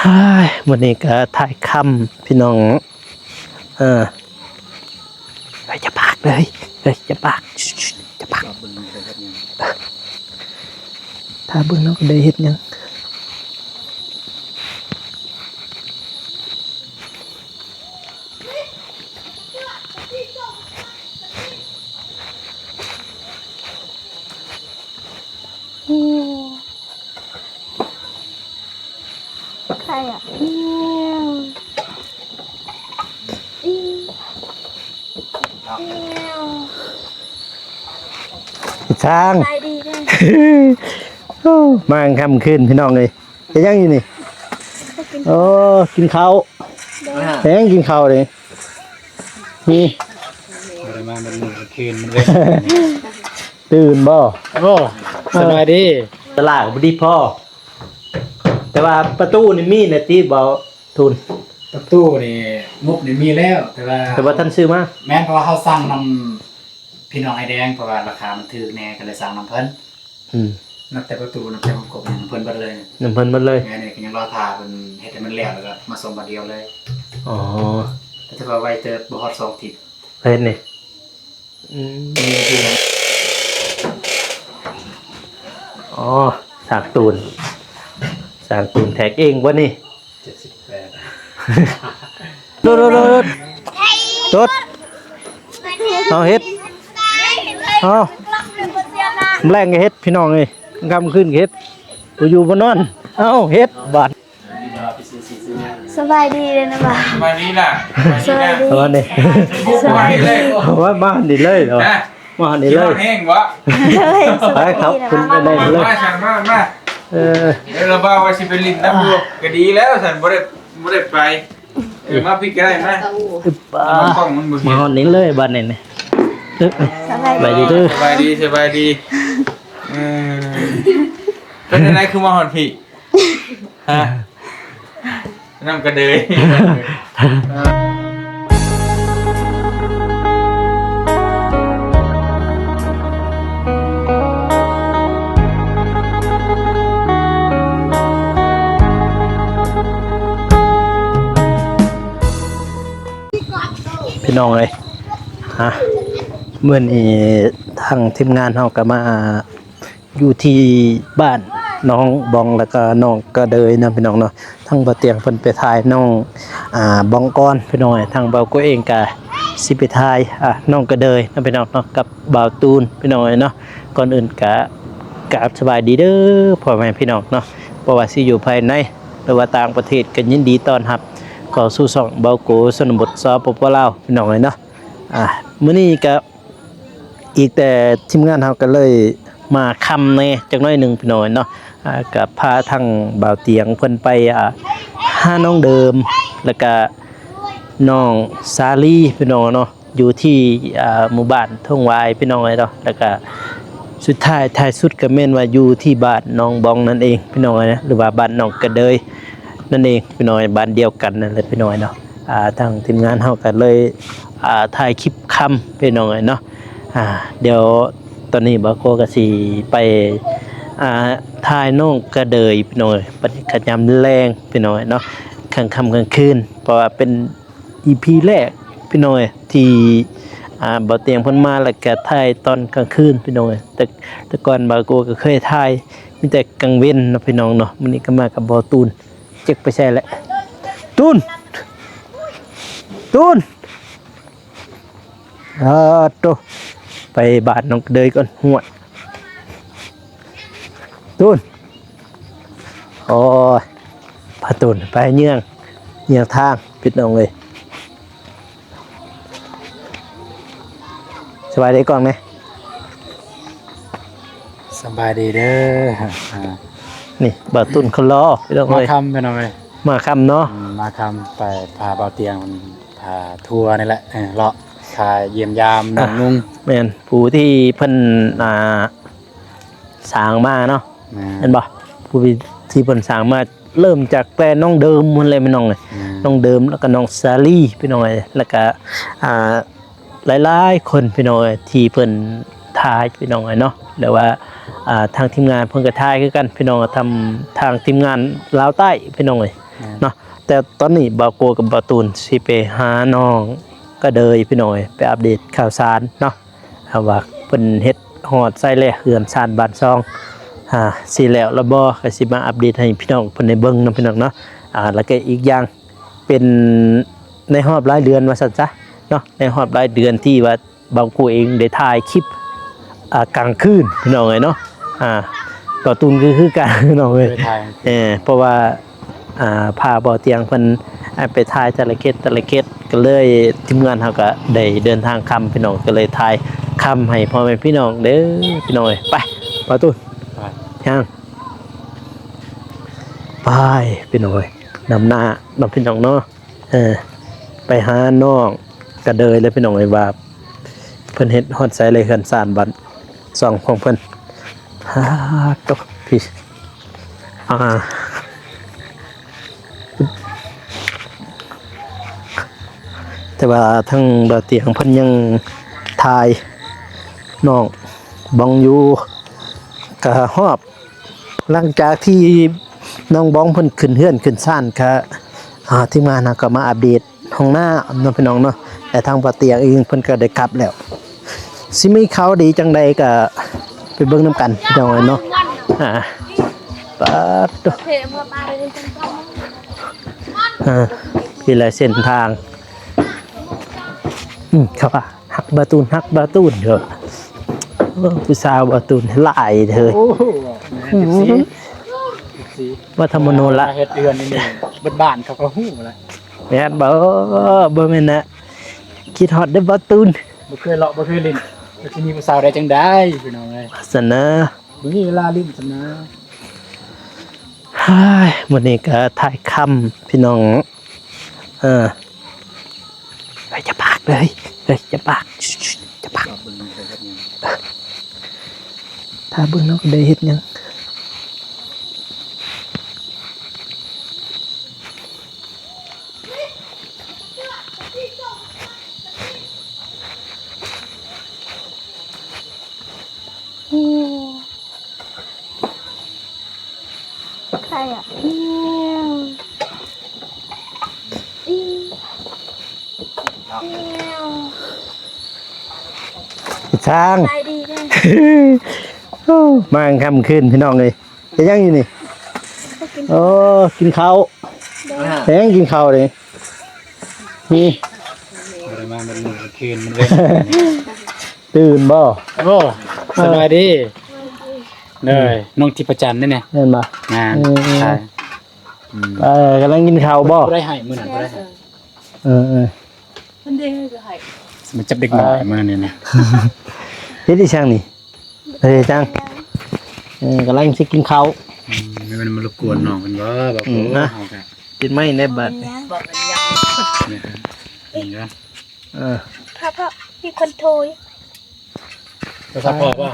ອ້າຍ ມື້ນີ້ກໍຖ່າຍຄ່ຳພີ່ນ້ອງ ເອີ ເອີຍ ຢ່າປາກເລີຍ ເອີຍ ຢ່າປາກ ຊິ ຊິ ຢ່າປາກ ຖ້າເບິ່ງເນາະ ໄດ້ເຮັດຫຍັງ. ໃຜອະ? ອ້າວ ອີ່ຫຍັງ? ໄປດີເດີ້. ໂອ້ ມາກາງຄ່ຳຄືນພີ່ນ້ອງເອີຍ. ເຮັດຫຍັງຢູ່ນີ້? ໂອ້ ກິນເຂົ້າ. ເຮັດຫຍັງກິນເຂົ້ານີ້? ມີ ບໍ່ໄດ້ມາເປັນມື້ເປັນຄືນ ມັນເລີຍ ຕື່ນບໍ່? ໂອ້ ສະບາຍດີ. ຕະຫຼາດກໍບໍ່ດີພໍ ແຕ່ວ່າປະຕູນີ້ມີນະຕິ ເບົາຕູນ? ປະຕູນີ້ ງົບນີ້ມີແລ້ວ ແຕ່ວ່າ ແຕ່ວ່າທັນຊື້ມາ. ແມ່ນ ເພາະວ່າເຮົາສັ່ງນຳ ພີ່ນ້ອງອ້າຍແດງ ເພາະວ່າລາຄາມັນຖືກແດ່ ກໍເລີຍສັ່ງນຳເພິ່ນ. ອືມ ນັບແຕ່ປະຕູ ນັບແຕ່ຫ້ອງກົບ ນຳເພິ່ນເບິດເລີຍ. ນຳເພິ່ນເບິດເລີຍ. ແມ່ນ ນີ້ກໍຍັງລໍຖ້າເພິ່ນເຮັດໃຫ້ມັນແລ້ວ ແລ້ວກໍມາສົ່ງບາດດຽວເລີຍ. ອໍ ແຕ່ວ່າໄວເຕີບ ບໍ່ຮອດສອງທິດ. ເຮັດນີ້ ອືມ ອໍ ສ້າງຕູນ ສ້າງຕູນແທກເອງບໍ່ນີ້? ເຈັດສິບແປດ ໂດດ ໂດດ ໂດດ ໂດດ ເອົາເຮັດ ເອົາ ແລງກໍເຮັດ ພີ່ນ້ອງເອີຍ ຄ່ຳຄືນກໍເຮັດ ບໍ່ຢູ່ບໍ່ນອນ ເອົາເຮັດບາດ. ສະບາຍດີເດີ້ນະບ່າວ. ສະບາຍດີລະ. ສະບາຍດີ ສະບາຍດີ. ສະບາຍດີເລີຍ ວ່າມານີ້ເລີຍເນາະ ມານີ້ເລີຍ ແຮງບໍ່? ໂດຍ ສະບາຍດີນະບ່າວ. ມາ ມາ ມາ ເອີ ເອີ ລະບ່າວວ່າຊິໄປຫຼິ້ນນຳຢູ່ ກໍດີແລ້ວຊັ້ນ ບໍ່ໄດ້ ບໍ່ໄດ້ໄປ. ເອີ ມາພີ້ກໍໄດ້ ມາ ມາ ກ້ອງມັນບໍ່ເຫັນ ມາຮອດນີ້ເລີຍບາດນີ້. ເອີ ສະບາຍດີເດີ້ ສະບາຍດີ ສະບາຍດີ. ເອີ ເປັນຈັ່ງໃດຄືມາຮອດພີ້? ຮະ ນ້ຳກະເດີຍ. ພີ່ນ້ອງເອີຍ ຮະ ມື້ນີ້ທາງທີມງານເຮົາກໍມາ ຢູ່ທີ່ບ້ານນ້ອງບອງ ແລ້ວກໍນ້ອງກະເດີຍນະພີ່ນ້ອງເນາະ. ທາງບ່າວຕຽງເພິ່ນໄປຖ່າຍນ້ອງ ອ່າ ບອງກ່ອນພີ່ນ້ອງ. ທາງບ່າວໂກເອງກະຊິໄປຖ່າຍ ອ່າ ນ້ອງກະເດີຍນະພີ່ນ້ອງເນາະ ກັບບ່າວຕູນພີ່ນ້ອງເນາະ. ກ່ອນອື່ນກະກາບສະບາຍດີເດີພໍ່ແມ່ພີ່ນ້ອງເນາະ ບໍ່ວ່າຊິຢູ່ພາຍໃນ ຫຼືວ່າຕ່າງປະເທດ ກໍຍິນດີຕ້ອນຮັບເຂົ້າສູ່ຊ່ອງບ່າວໂກຊົນນະບົດ ສປປ ລາວ ພີ່ນ້ອງເອີຍເນາະ. ອ່າ ມື້ນີ້ກະ ອີກແຕ່ທີມງານເຮົາກໍເລີຍມາຄ່ຳແດ່ຈັກໜ້ອຍໜຶ່ງພີ່ນ້ອງເນາະ. ອ່າ ກໍພາທາງບ່າວຕຽງເພິ່ນໄປ ອ່າ ຫານ້ອງເດີມ ແລ້ວກະນ້ອງສາລີພີ່ນ້ອງເນາະ ຢູ່ທີ່ ອ່າ ໝູ່ບ້ານທົ່ງຫວາຍພີ່ນ້ອງເນາະ. ແລ້ວກະສຸດທ້າຍທ້າຍສຸດກໍແມ່ນວ່າຢູ່ທີ່ບ້ານນ້ອງບອງນັ້ນເອງພີ່ນ້ອງເນາະ ຫຼືວ່າບ້ານນ້ອງກະເດີຍນັ້ນເອງພີ່ນ້ອງ ບ້ານດຽວກັນນັ້ນແຫຼະພີ່ນ້ອງເນາະ. ອ່າ ທາງທີມງານເຮົາກໍເລີຍ ອ່າ ຖ່າຍຄລິບຄ່ຳພີ່ນ້ອງເອີຍເນາະ. ອ່າ ດຽວຕອນນີ້ບ່າວໂກກໍຊິໄປ ອ່າ ຖ່າຍນ້ອງກະເດີຍພີ່ນ້ອງເອີຍ ບັນຍາກາດຍາມແລງພີ່ນ້ອງເອີຍເນາະ ກາງຄ່ຳກາງຄືນ ເພາະວ່າເປັນອີພີແລກພີ່ນ້ອງເອີຍ ທີ່ ອ່າ ບ່າວຕຽງເພິ່ນມາ ແລ້ວກະຖ່າຍຕອນກາງຄືນພີ່ນ້ອງເອີຍ. ແຕ່ ແຕ່ກ່ອນບ່າວໂກກໍເຄີຍຖ່າຍມີແຕ່ກາງເວັນເນາະພີ່ນ້ອງເນາະ. ມື້ນີ້ກໍມາກັບບ່າວຕູນ ຈັກໄປໃສແຫຼະ ຕູນ ຕູນ. ອາໂຕ ໄປບ້ານນ້ອງກະເດີຍກ່ອນ. ຫວຍ ຕູນ ໂອ້ຍ ພາຕູນໄປເຍືອງ ເຍືອງທາງ ພີ່ນ້ອງເອີຍ. ສະບາຍດີກ່ອນແມະ. ສະບາຍດີເດີ. ອ່າ ນີ້ບ່າວຕູນຄົນຫຼໍ່ ພີ່ນ້ອງເອີຍ ມາຄ່ຳພີ່ນ້ອງເອີຍ ມາຄ່ຳເນາະ. ອືມ ມາຄ່ຳ ໄປພາບ່າວຕຽງ ພາທົວນີ້ແຫຼະ ເອີ ເລາະ ພາຢ້ຽມຢາມນ້ອງນຸ່ງ. ແມ່ນ ຜູ້ທີ່ເພິ່ນ ອ່າ ສ້າງມາເນາະ. ແມ່ນ ແມ່ນບໍ່? ຜູ້ທີ່ເພິ່ນສ້າງມາ ເລີ່ມຈາກແຕ່ນ້ອງເດີມພຸ້ນແຫຼະພີ່ນ້ອງເອີຍ. ແມ່ນ ນ້ອງເດີມ ແລ້ວກໍນ້ອງສາລີ ພີ່ນ້ອງເອີຍ ແລ້ວກໍ ອ່າ ຫຼາຍໆຄົນພີ່ນ້ອງເອີຍ ທີ່ເພິ່ນຖ່າຍພີ່ນ້ອງເອີຍເນາະ. ແລ້ວວ່າ ອ່າ ທາງທີມງານເພິ່ນກໍຖ່າຍຄືກັນພີ່ນ້ອງ ທາງ ທາງທີມງານລາວໃຕ້ພີ່ນ້ອງເອີຍ. ເນາະ. ແຕ່ຕອນນີ້ບ່າວໂກກັບບ່າວຕູນຊິໄປຫານ້ອງກະເດີຍ ພີ່ນ້ອງເອີຍ ໄປອັບເດດຂ່າວສານເນາະ ວ່າເພິ່ນເຮັດຮອດໃສແລ້ວ ເຮືອນຊານບ້ານຊ່ອງ ອ່າ ຊິແລ້ວລະບໍ່ ກໍຊິມາອັບເດດໃຫ້ພີ່ນ້ອງເພິ່ນໄດ້ເບິ່ງນຳ ພີ່ນ້ອງເນາະ. ອ່າ ແລ້ວກໍອີກຢ່າງ ເປັນໃນຮອບຫຼາຍເດືອນວ່າຊັ້ນຊະເນາະ ໃນຮອບຫຼາຍເດືອນທີ່ວ່າບ່າວໂກເອງໄດ້ຖ່າຍຄລິບ ອ່າ ກາງຄືນ ພີ່ນ້ອງເອີຍເນາະ. ອ່າ ບ່າວຕູນກໍຄືກັນ ພີ່ນ້ອງເອີຍ ເອີ ເພາະວ່າ ອ່າ ພາບ່າວຕຽງເພິ່ນ ອ່າ ໄປຖ່າຍແຕ່ລະເຂດ ແຕ່ລະເຂດ ກໍເລີຍທີມງານເຮົາກໍໄດ້ເດີນທາງຄ່ຳ ພີ່ນ້ອງ ກໍເລີຍຖ່າຍຄ່ຳໃຫ້ພໍ່ແມ່ພີ່ນ້ອງເດີ ພີ່ນ້ອງເອີຍ. ໄປ ບ່າວຕູນ ໄປ ຍ່າງ ໄປ ພີ່ນ້ອງເອີຍ ນຳໜ້າເນາະ ພີ່ນ້ອງເນາະ. ເອີ ໄປຫານ້ອງກະເດີຍແລ້ວ ພີ່ນ້ອງເອີຍ ວ່າເພິ່ນເຮັດຮອດໃສແລ້ວ ເຮືອນຊານບ້ານຊ່ອງຂອງເພິ່ນ. ຮາໂຕ ພີ່ ອ່າ ແຕ່ວ່າທາງບ່າວຕຽງເພິ່ນຍັງຖ່າຍນ້ອງບອງຢູ່ ກະຮອບ ຫຼັງຈາກທີ່ນ້ອງບອງເພິ່ນຂຶ້ນເຮືອນຂຶ້ນຊານ ກະ ອ່າ ທີມງານເຮົາກໍມາອັບເດດຫ້ອງນ້ຳເນາະ ພີ່ນ້ອງເນາະ. ແລະ ທາງບ່າວຕຽງເອງເພິ່ນກໍໄດ້ກັບແລ້ວ ຊິມີຂ່າວດີຈັ່ງໃດກໍໄປເບິ່ງນຳກັນ ພີ່ນ້ອງເນາະ. ອ່າ ປາດໂທ້ ອ່າ ມີຫຼາຍເສັ້ນທາງ ອືມ ເຂົາວ່າ ຮັກບ່າວຕູນ ຮັກບ່າວຕູນເດີ. ເອີ ຜູ້ສາວບ່າວຕູນຫຼາຍເດີ. ໂອ້ ເອັຟຊີ ເອັຟຊີ ວ່າທຳມະໂນລະ ເຮັດເຮືອນນີ້ ເບິດບ້ານເຂົາກໍຮູ້ລະ. ແມ່ນບໍ່? ບໍ່ແມ່ນນະ ຄິດຮອດເດີບ່າວຕູນ. ບໍ່ເຄີຍເລາະ ບໍ່ເຄີຍຫຼິ້ນ ກໍຊິມີຜູ້ສາວໄດ້ຈັ່ງໃດ ພີ່ນ້ອງເອີຍ ຊັ້ນນະ. ບໍ່ມີເວລາຫຼິ້ນຊັ້ນນະ. ເຮີ້ຍ ມື້ນີ້ກໍຖ່າຍຄ່ຳ ພີ່ນ້ອງ. ເອີ ເຮີ້ຍ ຢ່າປາກເລີຍ ເຮີ້ຍ ຢ່າປາກ ຈະປາກ. ຖ້າເບິ່ງເນາະ ໄດ້ເຮັດຫຍັງ? ໃຄອະ ອີ່ ອີ່ ພີ່ຊ້າງ ສະບາຍດີເດີ. ໂອ້ ມາກາງຄ່ຳຄືນ ພີ່ນ້ອງເອີຍ. ເຮັດຫຍັງຢູ່ນີ້? ໂອ້ ກິນເຂົ້າ. ເຮັດຫຍັງກິນເຂົ້ານີ້? ມີ ບໍ່ໄດ້ມາເບິດມື້ເບິດຄືນ ມັນເວັນ. ຕື່ນບໍ່? ໂອ້ ສະບາຍດີເດີ. ນ້ອງທິບພະຈັນເດ້ນີ້ ແມ່ນບໍ່? ງານ ອືມ ໃຊ່. ອືມ ເອີ ກຳລັງກິນເຂົ້າບໍ່? ບໍ່ໄດ້ໃຫ້ ມື້ນັ້ນບໍ່ໄດ້ໃຫ້. ເອີໆ ມັນເດ້ກໍໃຫ້ ມາຈັບເດັກນ້ອຍມື້ນີ້ນະ. ເຮັດອີ່ຫຍັງນີ້? ເອີ ຈັ່ງ ເອີ ກຳລັງຊິກິນເຂົ້າ. ອືມ ແມ່ນມັນລົບກວນນ້ອງເພິ່ນບໍ່? ບໍ່ ອືມ ເຮົາກໍ ຕິດໄມ້ແດ່ບາດນີ້. ເອີ ພໍ່ ພໍ່ ມີຄົນໂທຢູ່. ໂທລະສັບພໍ່ບໍ່?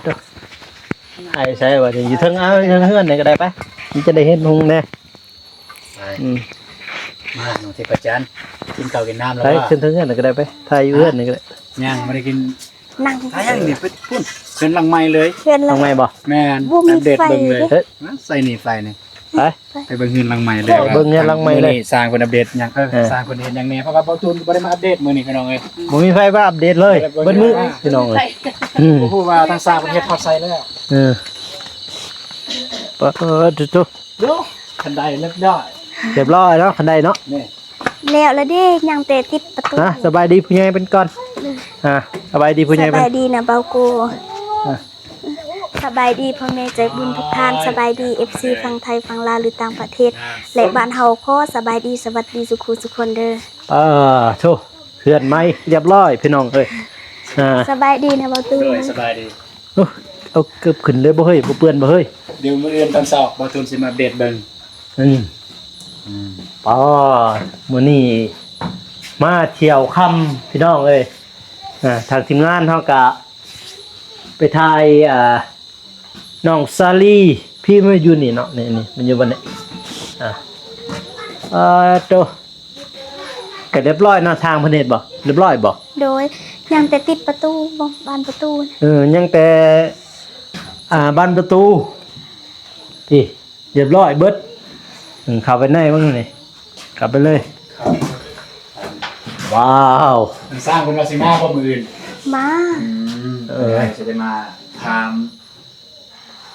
ໄປໃສບາດນີ້? ຢູ່ເທິງ ເອົາເທິງເຮືອນນີ້ກໍໄດ້ໄປ ມັນຈະໄດ້ເຫັນຮຸ່ງແດ່. ໄປ ອືມ ມາ ນ້ອງທິບພະຈັນ ກິນເຂົ້າກິນນ້ຳແລ້ວບໍ່? ໄປຂຶ້ນເທິງເຮືອນນີ້ກໍໄດ້ໄປ ຖ່າຍຢູ່ເຮືອນນີ້ກໍໄດ້. ຍັງບໍ່ໄດ້ກິນ ນັ່ງ ຖ່າຍຫຍັງນີ້? ໄປພຸ້ນ ເຮືອນຫຼັງໃໝ່ເລີຍ. ເຮືອນຫຼັງໃໝ່ບໍ່? ແມ່ນ ບໍ່ມີໄຟເດ້. ມາໃສ່ໜີໄຟນີ້ ໄປ ໄປເບິ່ງເຮືອນຫຼັງໃໝ່ເລີຍ. ເບິ່ງເຮືອນຫຼັງໃໝ່ເລີຍ. ມື້ນີ້ຊ່າງເພິ່ນອັບເດດຫຍັງ? ເອີ ຊ່າງເພິ່ນເຮັດຫຍັງແດ່? ເພາະວ່າບ່າວຕູນບໍ່ໄດ້ມາອັບເດດມື້ນີ້ ພີ່ນ້ອງເອີຍ. ບໍ່ມີໃຜມາອັບເດດເລີຍ ເບິດມື້ ພີ່ນ້ອງເອີຍ. ອືມ ບໍ່ຮູ້ວ່າທາງຊ່າງເພິ່ນເຮັດຮອດໃສແລ້ວ. ເອີ ປາດໂທ້ ໂອ້ ຄັນໄດຮຽບຮ້ອຍ ຮຽບຮ້ອຍເນາະ ຄັນໄດເນາະ. ນີ້ ແລ້ວລະເດ້ ຍັງແຕ່ຕິດປະຕູ. ອ່ະ ສະບາຍດີຜູ້ໃຫຍ່ເພິ່ນກ່ອນ. ອ່ະ ສະບາຍດີຜູ້ໃຫຍ່ເພິ່ນ. ສະບາຍດີນະບ່າວໂກ. ອ່ະ ສະບາຍດີພໍ່ແມ່ໃຈບຸນທຸກທ່ານ, ສະບາຍດີເອັຟຊີຝັ່ງໄທ, ຝັ່ງລາວ ຫຼື ຕ່າງປະເທດ ແລະ ບ້ານເຮົາ. ຂໍສະບາຍດີ ສະຫວັດດີສູ່ຄູ່ສູ່ຄົນເດີ. ເອີ ໂທ້ ເຮືອນໃໝ່ຮຽບຮ້ອຍ ພີ່ນ້ອງເອີຍ. ອ່າ ສະບາຍດີນະບ່າວຕູນ. ໂດຍ ສະບາຍດີ. ໂອ້ ເອົາເກີບຂຶ້ນເລີຍບໍ່ເຮີ້ຍ? ບໍ່ເປື້ອນບໍ່ເຮີ້ຍ? ດຽວມື້ອື່ນຕອນເຊົ້າບ່າວຕູນຊິມາອັບເດດເບິ່ງ. ອືມ ອືມ ອໍ ມື້ນີ້ມາທ່ຽວຄ່ຳ ພີ່ນ້ອງເອີຍ. ອ່າ ທາງທີມງານເຮົາກະໄປຖ່າຍ ອ່າ ນ້ອງສາລີ ພີ່ມາຢູ່ນີ້ເນາະ. ນີ້ ນີ້ ມັນຢູ່ບ່ອນນີ້. ອ່າ ເອີ ໂຕ ກະຮຽບຮ້ອຍເນາະ. ທາງເພິ່ນເຮັດບໍ່? ຮຽບຮ້ອຍບໍ່? ໂດຍ ຍັງແຕ່ຕິດປະຕູ ບານປະຕູ. ເອີ ຍັງແຕ່ ອ່າ ບານປະຕູ ນີ້ ຮຽບຮ້ອຍເບິດ. ອືມ ເຂົ້າໄປໃນເບິ່ງນີ້ ກັບໄປເລີຍ. ວ້າວ ທາງຊ່າງເພິ່ນວ່າຊິມາບໍ່ມື້ອື່ນ? ມາ. ອືມ ເອີ ຊິໄດ້ມາຖາມ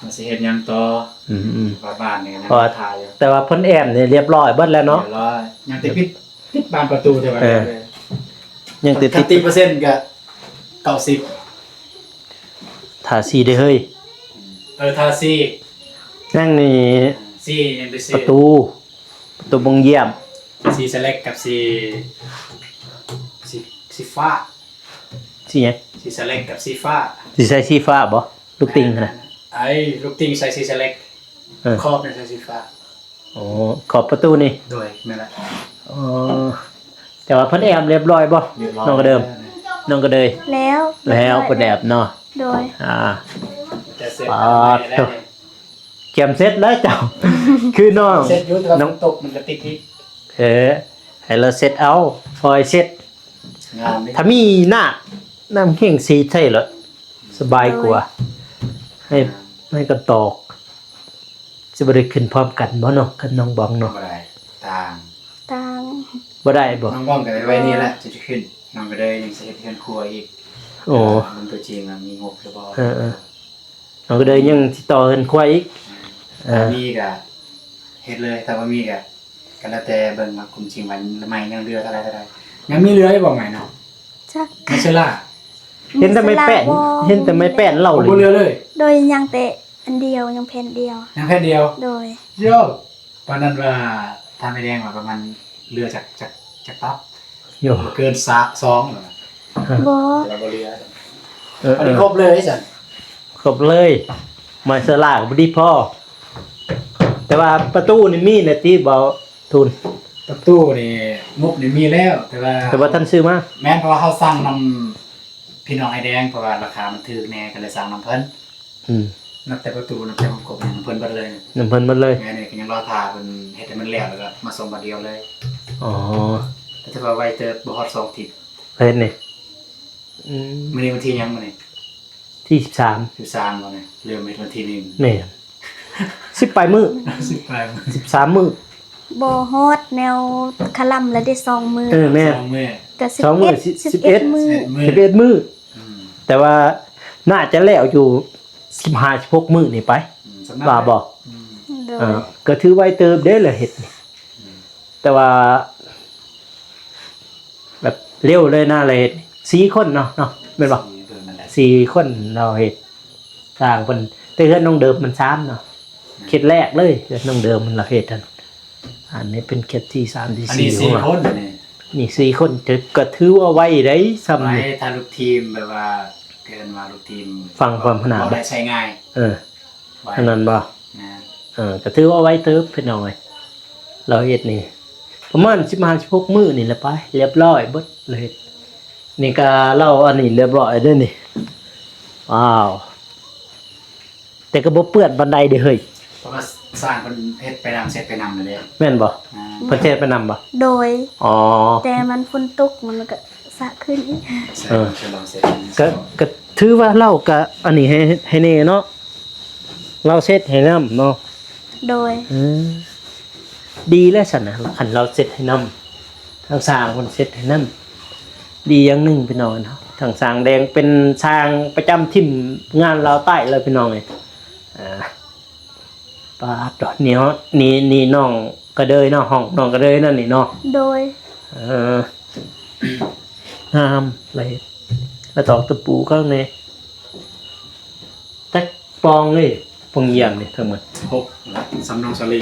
ວ່າຊິເຮັດຫຍັງຕໍ່. ອືມໆ ວ່າບ້ານນີ້ກໍຍັງ ເພາະວ່າ ຖ້າຢູ່ ແຕ່ວ່າເພິ່ນແອ້ມນີ້ລຽບຮ້ອຍເບິດແລ້ວເນາະ. ລຽບຮ້ອຍ ຍັງແຕ່ປິດ ປິດບານປະຕູແຕ່ວ່າ ເອີ ຍັງແຕ່ປິດ ເປີເຊັນກໍເກົ້າສິບ. ທາສີເດ້ເຮີ້ຍ. ເອີ ທາສີ. ຍັງນີ້ ສີຍັງໄປສີ ປະຕູ ປະຕູບົງຢ້ຽມ ສີສະແລັກກັບສີ ສີ ສີຟ້າ. ສີຫຍັງ? ສີສະແລັກກັບສີຟ້າ. ຊິໃສ່ສີຟ້າບໍ່? ລູກຕິ່ງຫັ້ນນະ. ເອີ ລູກຕິ່ງໃສ່ສີສະແລັກ. ເອີ ຂອບນີ້ໃສ່ສີຟ້າ. ອໍ ຂອບປະຕູນີ້. ໂດຍ ແມ່ນລະ. ອໍ ແຕ່ວ່າເພິ່ນແອ້ມລຽບຮ້ອຍບໍ່? ລຽບຮ້ອຍ ນ້ອງກະເດີມ ນ້ອງກະເດີຍ. ແລ້ວ ແລ້ວ ລຽບຮ້ອຍ ເພິ່ນແອ້ມເນາະ. ໂດຍ ອ່າ ແຕ່ເສັດ ປາດໂທ ແລ້ວນີ້ ກຽມເສັດແລ້ວເຈົ້າ. ຄືນ້ອງ ເສັດຢູ່ ແຕ່ວ່າ ນ້ອງ ຝົນຕົກມັນກໍຕິດອີກ. ເອີ ໃຫ້ລາວເຊັດເອົາ ຄ່ອຍເຊັດ. ງາມເດ້ ຖ້າມີນ້ຳ ນ້ຳແຫ້ງສີໃສ່ໂລດ ສະບາຍກວ່າ. ໂດຍ ໃຫ້ ໃຫ້ກັນຕອກ. ຊິບໍ່ໄດ້ຂຶ້ນພ້ອມກັນບໍ່ເນາະ ກັບນ້ອງບອງເນາະ? ບໍ່ໄດ້ ຕ່າງ ຕ່າງ ບໍ່ໄດ້ບໍ່? ນ້ອງບອງກໍໄວໆນີ້ແຫຼະ ຊິໄດ້ຂຶ້ນ. ນ້ອງກະເດີຍຍັງຊິເຮັດເຮືອນຄົວອີກ. ໂອ້ ເບິ່ງຕົວຈິງວ່າມີງົບຫຼືບໍ່. ເອີໆ ນ້ອງກະເດີຍຍັງຊິຕໍ່ເຮືອນຄົວອີກ. ເອີ ຖ້າມີກໍເຮັດເລີຍ ຖ້າບໍ່ມີກໍ ກໍແລ້ວແຕ່ເບິ່ງວ່າຄວາມຈິງວ່າໄມ້ຍັງເຫຼືອເທົ່າໃດເທົ່າໃດ. ຍັງມີເຫຼືອຢູ່ບໍ່ໄມ້ເນາະ? ຈັກ ໄມ້ເຊື້ອລາ. ເຫັນແຕ່ໄມ້ແປ້ນ ເຫັນແຕ່ໄມ້ແປ້ນເລົ່າ ບໍ່ເຫຼືອເລີຍ. ໂດຍ ຍັງແຕ່ອັນດຽວ ຍັງແຜ່ນດຽວ. ຍັງແຜ່ນດຽວ. ໂດຍ ໂຍ ປານນັ້ນວ່າ ຖາມໄອ້ແດງວ່າປະມານເຫຼືອຈັກ ຈັກ ຈັກຕັບ? ໂຍ ບໍ່ເກີນສາ ສອງແລ້ວນະ. ບໍ່ ແຕ່ວ່າບໍ່ເຫຼືອ. ເອີໆ ອັນນີ້ຄົບເລີຍຊັ້ນ. ຄົບເລີຍ ໄມ້ເຊື້ອລາກໍບໍ່ດີພໍ. ແຕ່ວ່າປະຕູນີ້ມີແລ້ວຕິ ເບົາທູນ? ປະຕູນີ້ ງົບນີ້ມີແລ້ວ ແຕ່ວ່າ ແຕ່ວ່າທັນຊື້ມາ. ແມ່ນ ເພາະວ່າເຮົາສັ່ງນຳພີ່ນ້ອງໄອ້ແດງ ເພາະວ່າລາຄາມັນຖືກແດ່ ກໍເລີຍສັ່ງນຳເພິ່ນ. ອືມ ນັບແຕ່ປະຕູ ນັບແຕ່ວົງກົບ ນຳເພິ່ນເບິດເລີຍ. ນຳເພິ່ນເບິດເລີຍ. ແມ່ນ ນີ້ກໍຍັງລໍຖ້າເພິ່ນເຮັດໃຫ້ມັນແລ້ວ ແລ້ວກໍມາສົ່ງບາດດຽວເລີຍ. ອໍ ແຕ່ຖືວ່າໄວເຕີບ ບໍ່ຮອດສອງທິດ ເພິ່ນນີ້. ອືມ ມື້ນີ້ວັນທີຫຍັງມື້ນີ້? ທີສິບສາມ. ສິບສາມບໍ່ນີ້? ເລີ່ມເຮັດວັນທີໜຶ່ງ. ແມ່ນ ສິບປາຍມື້. ສິບປາຍມື້ ສິບສາມມື້. ບໍ່ຮອດ ແນວຄະລຳລະເດ ສອງມື້. ເອີ ແມ່ນ ສອງມື້ ກໍສິບເອັດ ສອງມື້ ສິບເອັດ ສິບເອັດມື້. ສິບເອັດມື້. ອືມ ແຕ່ວ່າໜ້າຈະແລ້ວຢູ່ສິບຫ້າ ສິບຫົກມື້ນີ້ໄປ. ອືມ ວ່າບໍ່? ອືມ ໂດຍ ເອີ ກໍຖືໄວເຕີບເດ້ລະເຮັດນີ້. ອືມ ແຕ່ວ່າ ແບບເລັວເລີຍນະ ລະເຮັດສີ່ຄົນເນາະ ເນາະ ແມ່ນບໍ່? ສີ່ຄົນນັ້ນແຫຼະ ສີ່ຄົນລາວເຮັດ ສ້າງເພິ່ນ ແຕ່ເຮືອນນ້ອງເດີມມັນສາມເນາະ. ແມ່ນ ເຂດແລກເລີຍ ເຮືອນນ້ອງເດີມມັນລາວເຮັດຫັ້ນ. ອັນນີ້ເປັນເຂດທີສາມ ທີສີ່ ອັນນີ້ສີ່ຄົນນີ້. ນີ້ສີ່ຄົນ ຖື ກໍຖືວ່າໄວໄດ໋ ຊ່ຳນີ້. ໄວ ຖ້າລູກທີມແບບວ່າ ເອີ້ນວ່າລູກທີມ ຟັງຄວາມຂະໜາດ ເວົ້າໄດ້ໃຊ້ງ່າຍ. ເອີ ອັນນັ້ນບໍ່? ແມ່ນ ເອີ ກໍຖືວ່າໄວເຕີບພີ່ນ້ອງເອີຍ. ລາວເຮັດນີ້ປະມານສິບຫ້າ ສິບຫົກມື້ນີ້ແຫຼະໄປ ລຽບຮ້ອຍເບິດ ລາວເຮັດນີ້. ກໍລາວອັນນີ້ລຽບຮ້ອຍເດ້ນີ້. ວ້າວ ແຕ່ກໍບໍ່ເປື້ອນປານໃດເດ້ເຮີ້ຍ. ເພາະວ່າຊ່າງເພິ່ນເຮັດໄປນຳ ເຊັດໄປນຳແລ້ວເດ້. ແມ່ນບໍ່? ອ່າ ເພິ່ນເຊັດໄປນຳບໍ່? ໂດຍ ອໍ ແຕ່ມັນຝົນຕົກ ມັນກໍສະຂຶ້ນອີກ. ເອີ ກໍ ກໍຖືວ່າລາວກໍອັນນີ້ໃຫ້ ໃຫ້ແນ່ເນາະ. ລາວເຊັດໃຫ້ນຳເນາະ. ໂດຍ ເອີ ດີແລ້ວຊັ້ນນະ ຄັນລາວເຊັດໃຫ້ນຳ ທາງຊ່າງເພິ່ນເຊັດໃຫ້ນຳ. ດີຢ່າງໜຶ່ງພີ່ນ້ອງເນາະ ທາງຊ່າງແດງເປັນຊ່າງປະຈຳທີມງານລາວໃຕ້ເລີຍພີ່ນ້ອງເອີຍ. ອ່າ ປາດ ນີ້ເນາະ ນີ້ ນີ້ນ້ອງກະເດີຍເນາະ ຫ້ອງນ້ອງກະເດີຍນັ້ນນີ້ເນາະ. ໂດຍ ເອີ ງາມເລີຍ ແລ້ວຕອກຕະປູຂ້າງໃນ. ຈັກປ່ອງເລີຍ ປ່ອງຢ້ຽມນີ້ທັງໝົດ? ຫົກ ແລະ ສຳນອງສາລີ.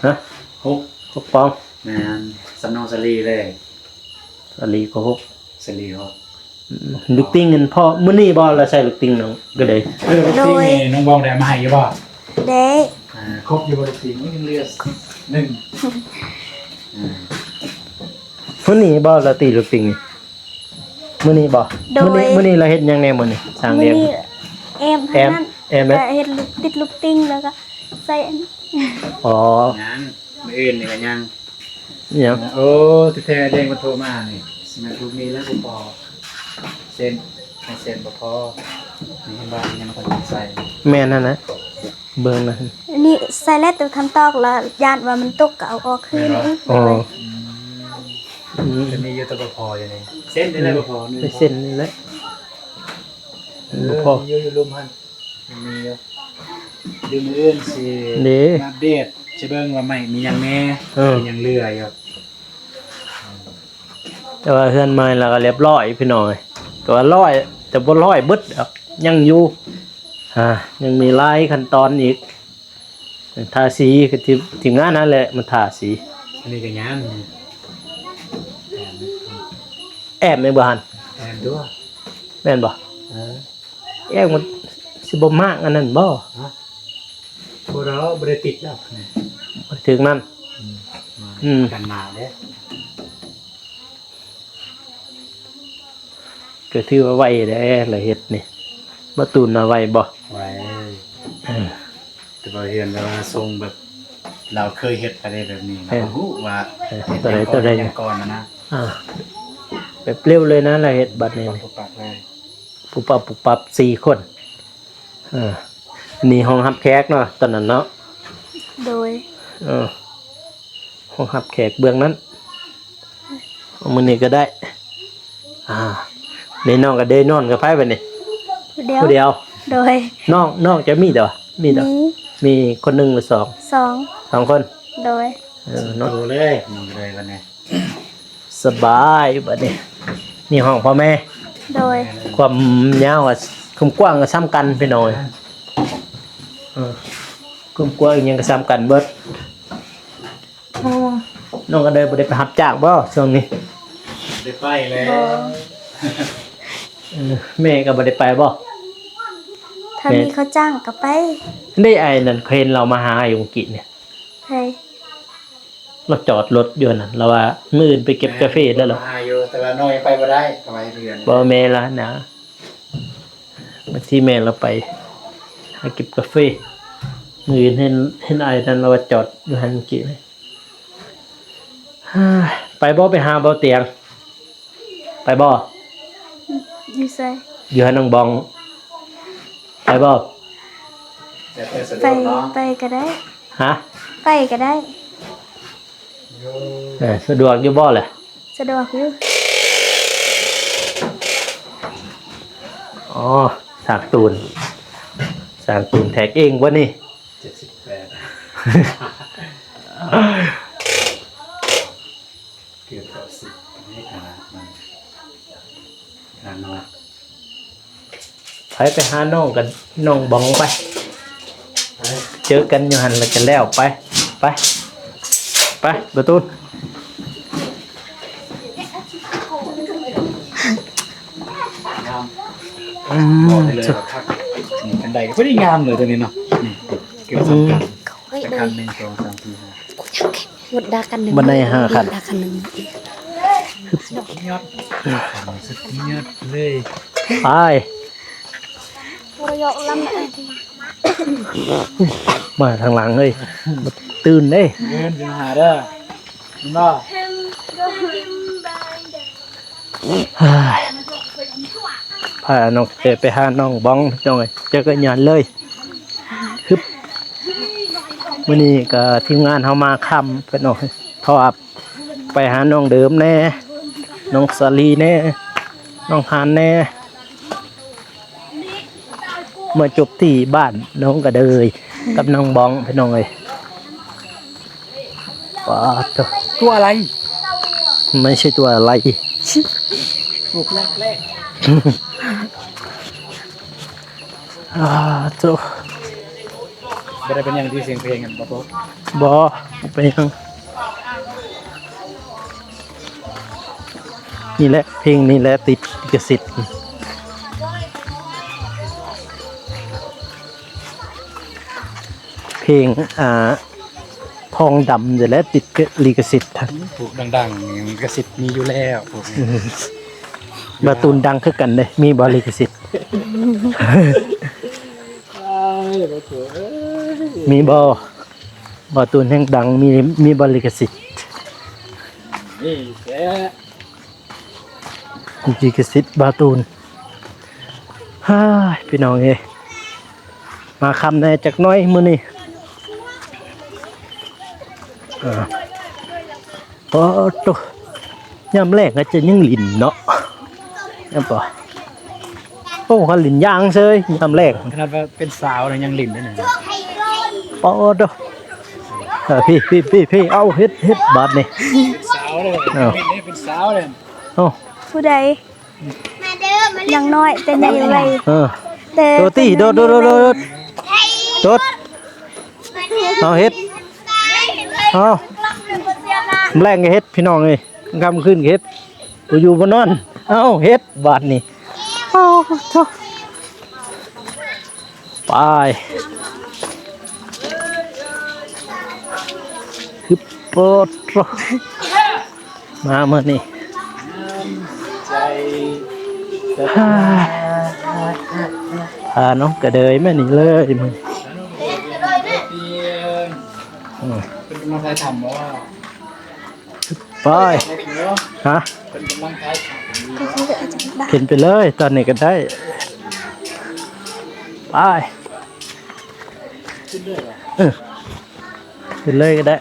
ຮະ? ຫົກ ຫົກປ່ອງ. ແມ່ນ ສຳນອງສາລີເລີຍ. ສາລີກໍຫົກ. ສາລີຫົກ. ອືມ ລູກຕິ່ງນັ້ນພໍ່ ມື້ນີ້ບໍ່ລະໃສ່ລູກຕິ່ງນ້ອງກະເດີຍ? ເອີ ລູກຕິ່ງນີ້ນ້ອງບອງໄດ້ເອົາມາໃຫ້ຢູ່ບໍ່? ໄດ້. ອ່າ ຄົບຢູ່ບໍ່ລູກຕິ່ງ? ໂອ້ຍ ຍັງເຫຼືອໜຶ່ງ. ອ່າ ມື້ນີ້ບໍ່ລະຕີລູກຕິ່ງນີ້? ມື້ນີ້ບໍ່? ໂດຍ ມື້ນີ້ ມື້ນີ້ລະເຮັດຫຍັງແດ່ມື້ນີ້? ຊ່າງລ້ຽງ ມື້ນີ້ແອ້ມ ແອ້ມ ແອ້ມ ແລ້ວກໍເຮັດລູກ ຕິດລູກຕິ່ງ ແລ້ວກໍໃສ່ອັນ ອໍ ຍັງ ມື້ອື່ນນີ້ກໍຍັງ ຫຍັງ? ໂອ້ ແທ້ໆ ແດງເພິ່ນໂທມານີ້ ຊິແມ່ນພວກນີ້ແລ້ວບໍ່ພໍ ເສັ້ນ ໃຫ້ເສັ້ນບໍ່ພໍ ນີ້ເຫັນບໍ່ ຍັງບໍ່ທັນໃສ່ ແມ່ນຫັ້ນນະ ເບິ່ງນະ ອັນນີ້ໃສ່ແລ້ວ ແຕ່ທັນຕອກລະ ຢ້ານວ່າມັນຕົກ ກໍເອົາອອກຄືນ. ແມ່ນບໍ່? ອໍ ໂດຍ ອືມ ມີຢູ່ ແຕ່ບໍ່ພໍຢູ່ນີ້ ເຊັນນີ້ແຫຼະ ບໍ່ພໍ ໄປເຊັນນີ້ແຫຼະ ເອີ ບໍ່ພໍ ມີຢູ່ ຢູ່ລຸ່ມຫັ້ນ ມີຢູ່ ດຽວມື້ອື່ນຊິ ເດ້ ມາອັບເດດ ຊິເບິ່ງວ່າໄມ້ມີຫຍັງແດ່ ເອີ ມີຫຍັງເຫຼືອຢູ່. ແຕ່ວ່າເຮືອນໃໝ່ລະກະລຽບລ້ອຍພີ່ນ້ອງເອີຍ ກະວ່າລ້ອຍ ແຕ່ບໍ່ລ້ອຍເບິດດອກ ຍັງຢູ່ ອ່າ ຍັງມີຫຼາຍຂັ້ນຕອນອີກ ທາສີກະທີມງານຫັ້ນແຫຼະມາທາສີ ອັນນີ້ກະຍັງ ແອ້ມແມ່ນບໍ່ຫັ້ນ ແອ້ມຕົວະ ແມ່ນບໍ່ ເອີ ແອ້ມມັນຊິບໍ່ມາກອັນນັ້ນບໍ່ ຮະ ບໍ່ດອກ ບໍ່ໄດ້ຕິດດອກ ບໍ່ໄດ້ຖືກນັ້ນ ອືມ ກັນໜາວເດ້ ກະຖືວ່າໄວແດ່ລະເຮັດນີ້ ບໍ່ຕູນວ່າໄວບໍ່ ໄວ ເອີ ແຕ່ວ່າເຫັນແບບວ່າຊົງແບບ ລາວເຄີຍເຮັດກະໄດ້ແບບນີ້ ແມ່ນ ລາວກະຮູ້ວ່າ ເອີ ເຮັດ ໂຕໃດ ຫຍັງກ່ອນ ໂຕໃດ ເຮັດຫຍັງກ່ອນຫັ້ນນະ ອ່າ ແບບເລັວເລີຍນະ ລາວເຮັດບັດນີ້ ປຸບປັບ ປຸບປັບເລີຍ ປຸບປັບ ປຸບປັບ ສີ່ຄົນ ອ່າ ນີ້ຫ້ອງຮັບແຂກເນາະ ຕອນນັ້ນເນາະ ໂດຍ ເອີ ຫ້ອງຮັບແຂກເບື້ອງນັ້ນ ມື້ນີ້ກະໄດ້ ອ່າ ນີ້ນ້ອງກະໄດ້ນອນກັບໃຜບັດນີ້ ຜູ້ດຽວ ຜູ້ດຽວ ໂດຍ ນ້ອງ ນ້ອງຈະມີດອກ ມີດອກ ມີ ມີຄົນໜຶ່ງຫຼືສອງ ສອງ ສອງຄົນ ໂດຍ ເອີ ນອນ ໂຕເລີຍ ນອນເລີຍບັດນີ້ ສະບາຍບັດນີ້ ນີ້ຫ້ອງພໍ່ແມ່ ໂດຍ ຄວາມຍາວກະ ຄວາມກວ້າງກະສ່ຳກັນພີ່ນ້ອງເອີຍ ເອີ ຄວາມກວ້າງອີ່ຫຍັງກະສ່ຳກັນເບິດ ໂອ້ ນ້ອງກະໄດ້ ບໍ່ໄດ້ໄປຮັບຈ້າງບໍ່ຊ່ວງນີ້ ບໍ່ໄດ້ໄປແລ້ວ ບໍ່ ເອີ ແມ່ກະບໍ່ໄດ້ໄປບໍ່ ຖ້າມີເຂົາຈ້າງກະໄປ ໄດ້ ອ້າຍນັ້ນ ເຫັນລາວມາຫາຢູ່ມື້ກີ້ນີ້ ໃຜ ລາວຈອດລົດຢູ່ຫັ້ນ ລາວວ່າມື້ອື່ນໄປເກັບກາເຟແລ້ວ ມາຫາຢູ່ ແຕ່ວ່ານ້ອງຍັງໄປບໍ່ໄດ້ ເຂົາວ່າເຮັດເຮືອນ ບໍ່ແມ່ນລະຫັ້ນນະ ບາງທີແມ່ລາວໄປຫາເກັບກາເຟ ມື້ອື່ນເຫັນ ເຫັນອ້າຍນັ້ນລາວວ່າຈອດຢູ່ຫັ້ນກີ້ ໄປບໍ່ ໄປຫາເບົາຕຽງ ໄປບໍ່ ຢູ່ໃສ ຢູ່ຫານ້ອງບອງ ໄປບໍ່ ໄປ ໄປກະໄດ້ ຮະ ໄປກະໄດ້ ເອີ ສະດວກຢູ່ບໍ່ລະ ສະດວກຢູ່ ອໍ ສ້າງຕູນ ສ້າງຕູນແທກເອງບໍ່ນີ້ ເຈັດສິບແປດ ເກືອບເກົ້າສິບ ນີ້ຂະໜາດມັນ ຂະໜາດນ້ອຍ ໄປ ໄປຫານ້ອງກັນ ນ້ອງບອງໄປ ເຈີກັນຢູ່ຫັ້ນລະກະແລ້ວ ໄປ ໄປ ໄປ ບາຕູນ ງາມ ອືມ ບອກໄດ້ເລີຍວ່າຄັກ ນີ້ຄັນໄດກະພໍດີງາມເລີຍໂຕນີ້ເນາະ ນີ້ເກືອບສຳຄັນ ອືມ ຈັກຄັນ ໜຶ່ງ ສອງ ສາມ ສີ່ ຫ້າ ກູຍັງ ໝົດດາຄັນໜຶ່ງ ບັນໄດຫ້າຄັນ ດາຄັນໜຶ່ງ ສຸດຍອດ ສຸດຍອດເລີຍ ໄປ ມາທາງຫຼັງເອີຍ ຕື່ນເດ້ ເດີນຂຶ້ນຫາເດີ ເຫັນບໍ່ ພານ້ອງເຕໄປຫານ້ອງບອງ ພີ່ນ້ອງເອີຍ ຈັກກະຍານເລີຍ ຮຶບ ມື້ນີ້ກະທີມງານເຮົາມາຄ່ຳ ພີ່ນ້ອງເອີຍ ເພາະວ່າໄປຫານ້ອງເດີມແດ່ ນ້ອງສາລີແດ່ ນ້ອງຮານແດ່ ມາຈົບທີ່ບ້ານນ້ອງກະເດີຍ ກັບນ້ອງບອງ ພີ່ນ້ອງເອີຍ. ປາດໂທ້ ຕົວອະໄລ? ໄມ່ໃຊ່ຕົວອະໄລ ຕົວແປກໆ ອາໂທ້ ບໍ່ໄດ້ເປັນຫຍັງທີ່ສຽງເພງຫັ້ນບໍ່ໂຕ? ບໍ່ ບໍ່ເປັນຫຍັງ. ນີ້ແຫຼະ ເພງນີ້ແຫຼະຕິດລິຂະສິດ ເພງ ອ່າ ທອງດຳນີ້ແຫຼະຕິດລິຂະສິດ. ປູກດັງໆນີ້ລິຂະສິດມີຢູ່ແລ້ວ ປູກນີ້ ອືມ ບາຕູນດັງຄືກັນເດ້ ມີບໍ່ລິຂະສິດ? ມີບໍ່? ບາຕູນແຮງດັງ ມີ ມີບໍ່ລິຂະສິດ? ມີແທ້ ລິຂະສິດບາຕູນ. ຮາຍ ພີ່ນ້ອງເອີຍ ມາຄ່ຳແດ່ຈັກໜ້ອຍມື້ນີ້. ເອີ ໂອ້ໂຕ ຍາມແລງກໍຈະຍັງຫຼິ້ນເນາະ ແມ່ນບໍ່? ໂອ້ ຄັນຫຼິ້ນຢາງເຊີຍຍາມແລງ ຂະໜາດວ່າເປັນສາວແລ້ວຍັງຫຼິ້ນໄດ້ນີ້ ປາໂທ້ ເອີ ພີ້ ພີ້ ພີ້ ເອົາ ເຮັດ ເຮັດບາດນີ້ ເປັນສາວແລ້ວ ເອີ ເປັນສາວແລ້ວ ເອົ້າ ຜູ້ໃດ? ຍັງນ້ອຍແຕ່ໃຫຍ່ໄວ ເອີ ແຕ່ ໂດດຕິ ໂດດ ໂດດ ໂດດ ໂດດ ໂດດ ເອົາເຮັດ ເອົາ ແລງກໍເຮັດ ພີ່ນ້ອງເອີຍ ຄ່ຳຄືນກໍເຮັດ ບໍ່ຢູ່ບໍ່ນອນ ເອົາເຮັດບາດນີ້ ໂອ້ໂທ້ ໄປ ຮຶບ ໂປດໂຕ ມາມື້ນີ້ ພານ້ອງກະເດີຍມານີ້ເລີຍມື້ນີ້ ອືມ ເພິ່ນກຳລັງຖ່າຍທຳບໍ່? ໄປ ຮະ? ເພິ່ນກຳລັງຖ່າຍທຳ ຂຶ້ນໄປເລີຍ ຕອນນີ້ກໍໄດ້ ໄປ ເອີ ຂຶ້ນເລີຍກໍໄດ້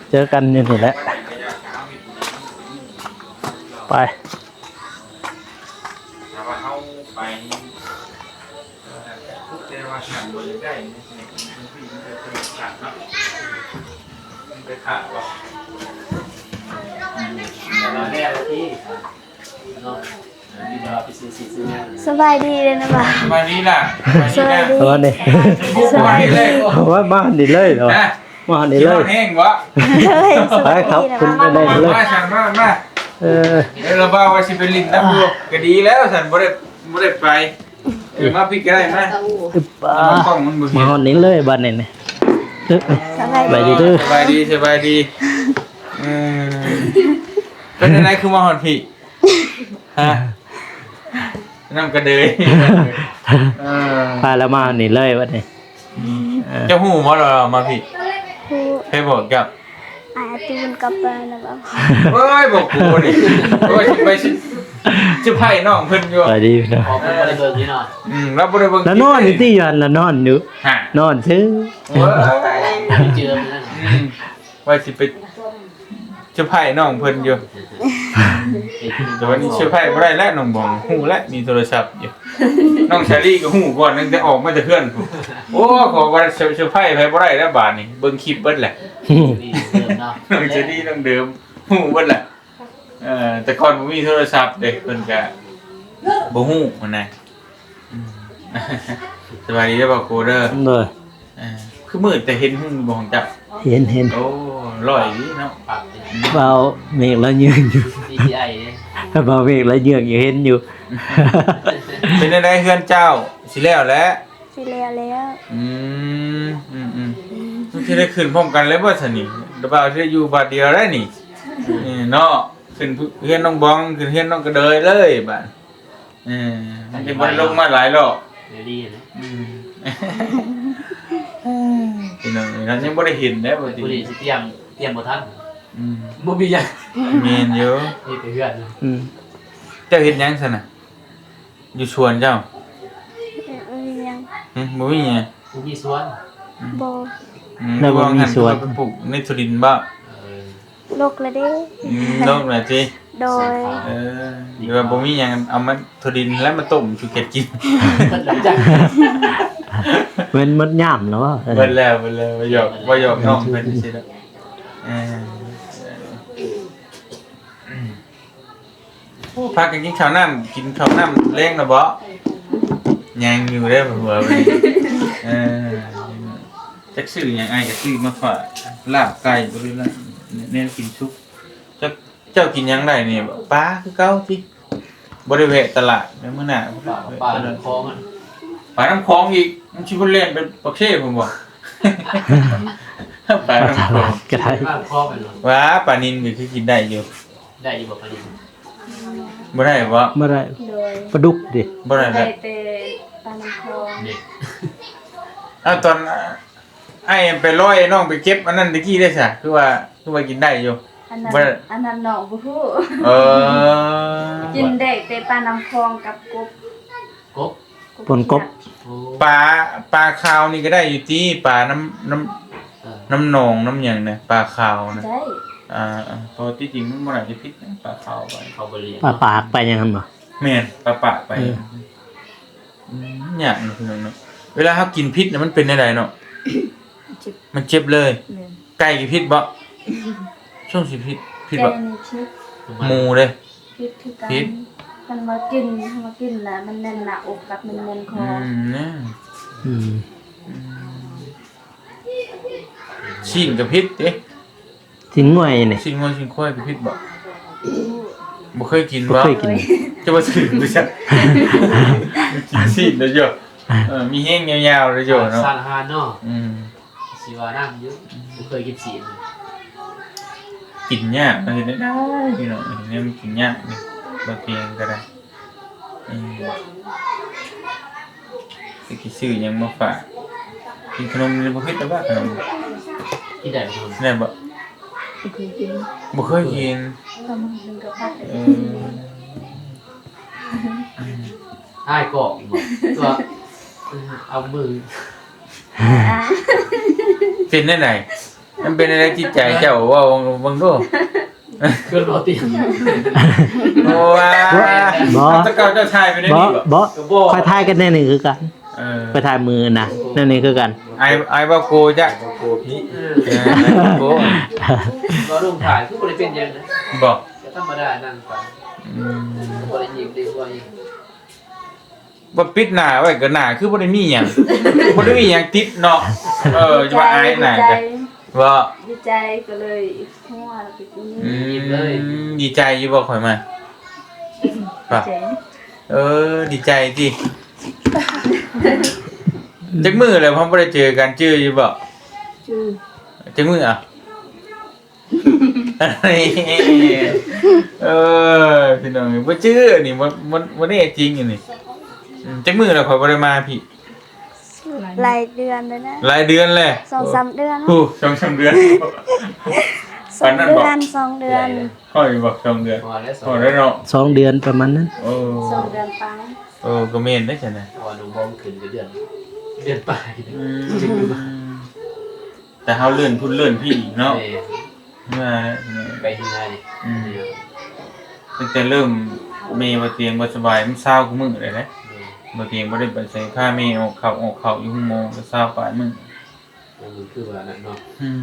ເຈີກັນຢູ່ນີ້ແຫຼະ ໄປ ຖ້າວ່າເຮົາໄປ ແຕ່ວ່າຖ້າບໍ່ຢາກໄດ້ ມັນໄປຂາດບໍ່? ອືມ ແຕ່ວ່າແນ່ລະຕິເນາະ ເອີ ທີ່ວ່າໄປຊື້ສິນຊື້ຫຍັງ ສະບາຍດີເດີນະບ່າວ ສະບາຍດີລະ ສະບາຍດີ ສະບາຍດີ ສະບາຍດີເລີຍ ໂອ້ຍ ມານີ້ເລີຍເນາະ ຮະ? ມານີ້ເລີຍ ຊິມາແຮງບໍ່? ເລີຍ ໄປຄັບ ສະບາຍດີນະບ່າວ ຂຶ້ນໄປໄດ້ເລີຍ ມາຊັ້ນ ມາ ມາ ເອີ ເອີ ລະບ່າວວ່າຊິໄປຫຼິ້ນນຳຢູ່ ອ່າ ກໍດີແລ້ວຊັ້ນ ບໍ່ໄດ້ ບໍ່ໄດ້ໄປ ເອີ ມາພີ້ກໍໄດ້ ມາ ອຶບ ອ່າ ກ້ອງມັນບໍ່ເຫັນ ມາຮອດນີ້ເລີຍບາດນີ້ ເອີ ສະບາຍດີເດີ ສະບາຍດີ ສະບາຍດີ ເອີ ເປັນຈັ່ງໃດຄືມາຮອດພີ້? ຮະ? ນ້ອງກະເດີຍ ເອີ ພາລາວມານີ້ເລີຍບັດນີ້ ອືມ ເອີ ເຈົ້າຮູ້ບໍ່ລາວມາພີ້? ຮູ້ ໃຜບອກເຈົ້າ? ອ້າຍອາຕູນກັບໄປນຳເອົາ ເອີຍ ບໍ່ກູນີ້ ໂອ້ຍ ໄປຊິ ຊິໄພນ້ອງເພິ່ນຢູ່ ສະບາຍດີພີ່ນ້ອງ ອອກເພິ່ນບໍ່ໄດ້ເບິ່ງນີ້ເນາະ ອືມ ລາວບໍ່ໄດ້ເບິ່ງ ລາວນອນຢູ່ຕິ ຢູ່ຫັ້ນລາວນອນຢູ່ ຮະ ນອນຊື່ ໂອ້ຍ ໄປເຈີມັນນັ້ນ ອືມ ວ່າຊິໄປ ເຊີໄພນ້ອງເພິ່ນຢູ່ ແຕ່ວ່ານີ້ເຊີໄພບໍ່ໄດ້ແລ້ວ ນ້ອງບອງຮູ້ແລ້ວ ມີໂທລະສັບຢູ່ ນ້ອງຊາລີກໍຮູ້ກ່ອນ ຕັ້ງແຕ່ອອກມາແຕ່ເຮືອນພຸ້ນ ໂອ້ ຂໍວ່າເຊີ ເຊີໄພໃຜບໍ່ໄດ້ແລ້ວບາດນີ້ ເບິ່ງຄລິບເບິດແຫຼະ ນ້ອງຊາລີ ນ້ອງເດີມ ຮູ້ເບິດແຫຼະ ເອີ ແຕ່ກ່ອນບໍ່ມີໂທລະສັບເດ້ ເພິ່ນກະບໍ່ຮູ້ຫັ້ນນະ ອືມ ສະບາຍດີເດີບ່າວໂກເດີ ໂດຍ ເອີ ຄືມືດແຕ່ເຫັນຫຸ່ງບໍ່ຂອງເຈົ້າ? ເຫັນ ເຫັນ ໂອ້ ຫຼ້ອຍດີເນາະ ບ່າວເມກລາວເຍືອກຢູ່ ດີຈີໄອເດ້ ບ່າວເມກລາວເຍືອກຢູ່ ເຫັນຢູ່ ເປັນຈັ່ງໃດເຮືອນເຈົ້າ ຊິແລ້ວແລ້ວ? ຊິແລ້ວແລ້ວ ອືມ ອືມ ອືມ ອືມ ມັນຊິໄດ້ຂຶ້ນພ້ອມກັນເລີຍບໍ່ຊັ້ນນີ້? ບ່າວຊິໄດ້ຢູ່ບາດດຽວໄດ໋ນີ້ ເອີ ເນາະ ຂຶ້ນເຮືອນນ້ອງບອງ ຂຶ້ນເຮືອນນ້ອງກະເດີຍເລີຍບາດ ເອີ ມັນຈະບໍ່ໄດ້ລົງມາຫຼາຍລອບ ດີໆນະ ອືມ ພີ່ນ້ອງເອີຍ ຍັງບໍ່ໄດ້ເຫັນເດ້ ບໍ່ຕິ ຜູ້ນີ້ຊິຕຽມ ຕຽມບໍ່ທັນ ອືມ ບໍ່ມີຫຍັງ ແມ່ນຢູ່ ມີແຕ່ເຮືອນນະ ອືມ ເຈົ້າເຮັດຫຍັງຊັ້ນນະ ຢູ່ສວນເຈົ້າ? ບໍ່ມີຫຍັງ ຫຶ ບໍ່ມີຫຍັງ ບໍ່ມີສວນ ອືມ ບໍ່ ອືມ ແລ້ວບໍ່ມີສວນ ຄືວ່າຫັ້ນ ໄປປູກໃນຖົ່ວດິນບໍ່? ເອີ ລົກລະເດ້ ອືມ ລົກລະຕິ ໂດຍ ເອີ ຫຼືວ່າບໍ່ມີຫຍັງ ເອົາມາຖົ່ວດິນແລ້ວມາຕົ້ມສູ່ແກະກິນ ເບິດແລ້ວ ເບິດຍາມແລ້ວ ເບິດແລ້ວ ເບິດແລ້ວ ວ່າຫຍອກ ວ່າຫຍອກນ້ອງເພິ່ນຊື່ໆດອກ ເອີ ໂອ້ ພາກັນກິນເຂົ້ານ້ຳ ກິນເຂົ້ານ້ຳແລງແລ້ວບໍ່? ຍັງຢູ່ເດ້ ຫົວໄປ ເອີ ຈັກຊື້ຫຍັງ ອ້າຍກໍຊື້ມາຝາກ ລາບໄກ່ບໍ່ ຫຼືລາບ ແນວກິນສຸກ ເຈົ້າ ເຈົ້າກິນຫຍັງໄດ້ນີ້? ປາຄືເກົ່າຕິ ບໍ່ໄດ້ແວະຕະຫຼາດ ແລ້ວມື້ໜ້າ ປາ ປານ້ຳຂອງ ປານ້ຳຂອງອີກ ມັນຊິບໍ່ແລ່ນໄປປາກເຊພຸ້ນບໍ່? ປານ້ຳຂອງ ປາຕະຫຼາດກໍໄດ້ ປານ້ຳຂອງແມ່ນບໍ່? ວ່າປານິນກໍຄືກິນໄດ້ຢູ່ ໄດ້ຢູ່ບໍ່ປານິນ? ບໍ່ໄດ້ບໍ່? ບໍ່ໄດ້ ໂດຍ ປາດຸກເດ້ ບໍ່ໄດ້ ໄດ້ແຕ່ປານ້ຳຂອງ ເດ້ ເອົາ ຕອນອ້າຍໄປລອຍ ນ້ອງໄປເກັບອັນນັ້ນຕະກີ້ເດ້ຊະ ຄືວ່າ ຄືວ່າກິນໄດ້ຢູ່ ອັນນັ້ນ ບໍ່ໄດ້ ອັນນັ້ນນ້ອງບໍ່ຮູ້ ເອີ ກິນໄດ້ແຕ່ປານ້ຳຂອງກັບກົບ ກົບ ປົນກົບ ໂອ້ ປາ ປາຂາວນີ້ກໍໄດ້ຢູ່ຕິ ປານ້ຳ ນ້ຳ ເອີ ນ້ຳໜອງນ້ຳຫຍັງນະ ປາຂາວນະ ໄດ້ ອ່າ ເພາະທີ່ຈິງມັນບໍ່ໜ້າຈະຜິດນະ ປາຂາວໄປ ເຂົາບໍ່ລ້ຽງ ປາປາກໄປຫຍັງຫັ້ນບໍ່? ແມ່ນ ປາປາກໄປ ເອີ ອືມ ຍາກເນາະ ພີ່ນ້ອງເນາະ ເວລາເຮົາກິນຜິດນະ ມັນເປັນແນວໃດເນາະ? ເຈັບ ມັນເຈັບເລີຍ ແມ່ນ ໄກ່ກໍຜິດບໍ່? ຊ່ວງຊິຜິດ ຜິດບໍ່? ໄກ່ນີ້ຜິດ ໝູເດ້ ຜິດຄືກັນ ຜິດ ຄັນວ່າກິນ ຄັນວ່າກິນລະມັນແໜ້ນໜ້າອົກກັບມັນແໜ້ນຄໍ ອືມ ນະ ອືມ ອືມ ຊີ້ນກໍຜິດເດ້ ຊີ້ນງົວນີ້ ຊີ້ນງົວຊີ້ນຄວາຍກໍຜິດບໍ່? ບໍ່ເຄີຍກິນບໍ່? ບໍ່ເຄີຍກິນ ຈະວ່າຊື່ບໍ່ຈັກ ກິນຊີ້ນເດ້ອ ເອີ ມີແຮງຍາວໆເດ້ອເນາະ ສານອາຫານເນາະ ອືມ ຊິວ່ານຳຢູ່ ບໍ່ເຄີຍກິນຊີ້ນ ກິນຍາກ ເຮັດໄດ້ ພີ່ນ້ອງ ແນວມັນກິນຍາກນີ້ ບໍ່ເກັ່ງກໍໄດ້ ອືມ ຊິຊື້ຫຍັງມາຝາກ ກິນຂະໜົມນີ້ບໍ່ຜິດດອກວ່າ ຂະໜົມ ກິນໄດ້ບໍ່? ໄດ້ບໍ່? ບໍ່ເຄີຍກິນ ບໍ່ເຄີຍກິນ ເອີ ອ້າຍກອກບໍ່? ຕົວະ ເອົາມື ເປັນແນວໃດ? ມັນເປັນແນວໃດຈິດໃຈເຈົ້າ ເວົ້າເບິ່ງດູ ຄືບໍ່ຕິ ໂອ້ ບໍ່ ບໍ່ ແຕ່ເກົ່າເຈົ້າຖ່າຍໄປແນວນີ້ບໍ່? ບໍ່ ຂ້ອຍຖ່າຍກັນແນວນີ້ຄືກັນ ເອີ ຂ້ອຍຖ່າຍມືນະ ແນວນີ້ຄືກັນ ອ້າຍ ອ້າຍບໍ່ໂກຈະ ບໍ່ໂກພີ້ ເອີ ເອີ ບໍ່ໂກ ບໍ່ລົງຖ່າຍຄືບໍ່ໄດ້ເປັນຫຍັງນະ ບໍ່ ກໍທຳມະດານັ້ນໄປ ອືມ ບໍ່ໄດ້ຍິງໄດ້ຫົວອີກ ວ່າປິດໜ້າໄວ້ກໍໜ້າຄືບໍ່ໄດ້ມີຫຍັງ ບໍ່ໄດ້ມີຫຍັງຕິດເນາະ ເອີ ຈະວ່າອາຍໜ້າກໍ ບໍ່ ດີໃຈກໍເລີຍຫົວແລ້ວກໍຍິ້ມ ອືມ ດີໃຈຢູ່ບໍ່ຂ້ອຍມາ ເອີ ດີໃຈຕິ ຈັກມື້ແລ້ວເຮົາບໍ່ໄດ້ເຈີກັນ ຈື່ຢູ່ບໍ່? ຈື່ ຈັກມື້ອະ? ເອີ ພີ່ນ້ອງເອີຍ ບໍ່ຈື່ອັນນີ້ ບໍ່ ບໍ່ ບໍ່ແນ່ຈິງອັນນີ້ ອືມ ຈັກມື້ແລ້ວຂ້ອຍບໍ່ໄດ້ມາພີ້? ຫຼາຍເດືອນແລ້ວນະ ຫຼາຍເດືອນແລ້ວ ສອງສາມເດືອນ ໂອ້ ສອງສາມເດືອນ ສອງເດືອນ ປານນັ້ນບໍ່? ສອງເດືອນ ຮອດຢູ່ບໍ່? ສອງເດືອນ ຮອດແລ້ວ ຮອດແລ້ວເນາະ ສອງເດືອນປະມານນັ້ນ ໂອ້ ສອງເດືອນປາຍ ເອີ ກໍແມ່ນເດ້ຊັ້ນນະ ເພາະວ່ານ້ອງບອມຂຶ້ນກໍເດືອນ ເດືອນປາຍ ອືມ ແຕ່ເຮົາເລື່ອນພຸ້ນເລື່ອນພີ້ອີກເນາະ ແມ່ນ ວ່າແຫຼະ ໄປເຮືອນີ້ ອືມ ຕັ້ງແຕ່ເລີ່ມແມ່ບໍ່ຕຽງບໍ່ສະບາຍ ມັນຊາວກວ່າມື້ແລ້ວເດ້ ອືມ ບໍ່ຕຽງບໍ່ໄດ້ໄປໃສ ພາແມ່ອອກເຂົ້າອອກເຂົ້າຢູ່ໂຮງໝໍກໍຊາວປາຍມື້ ເອີ ມັນຄືວ່ານັ້ນເນາະ ອືມ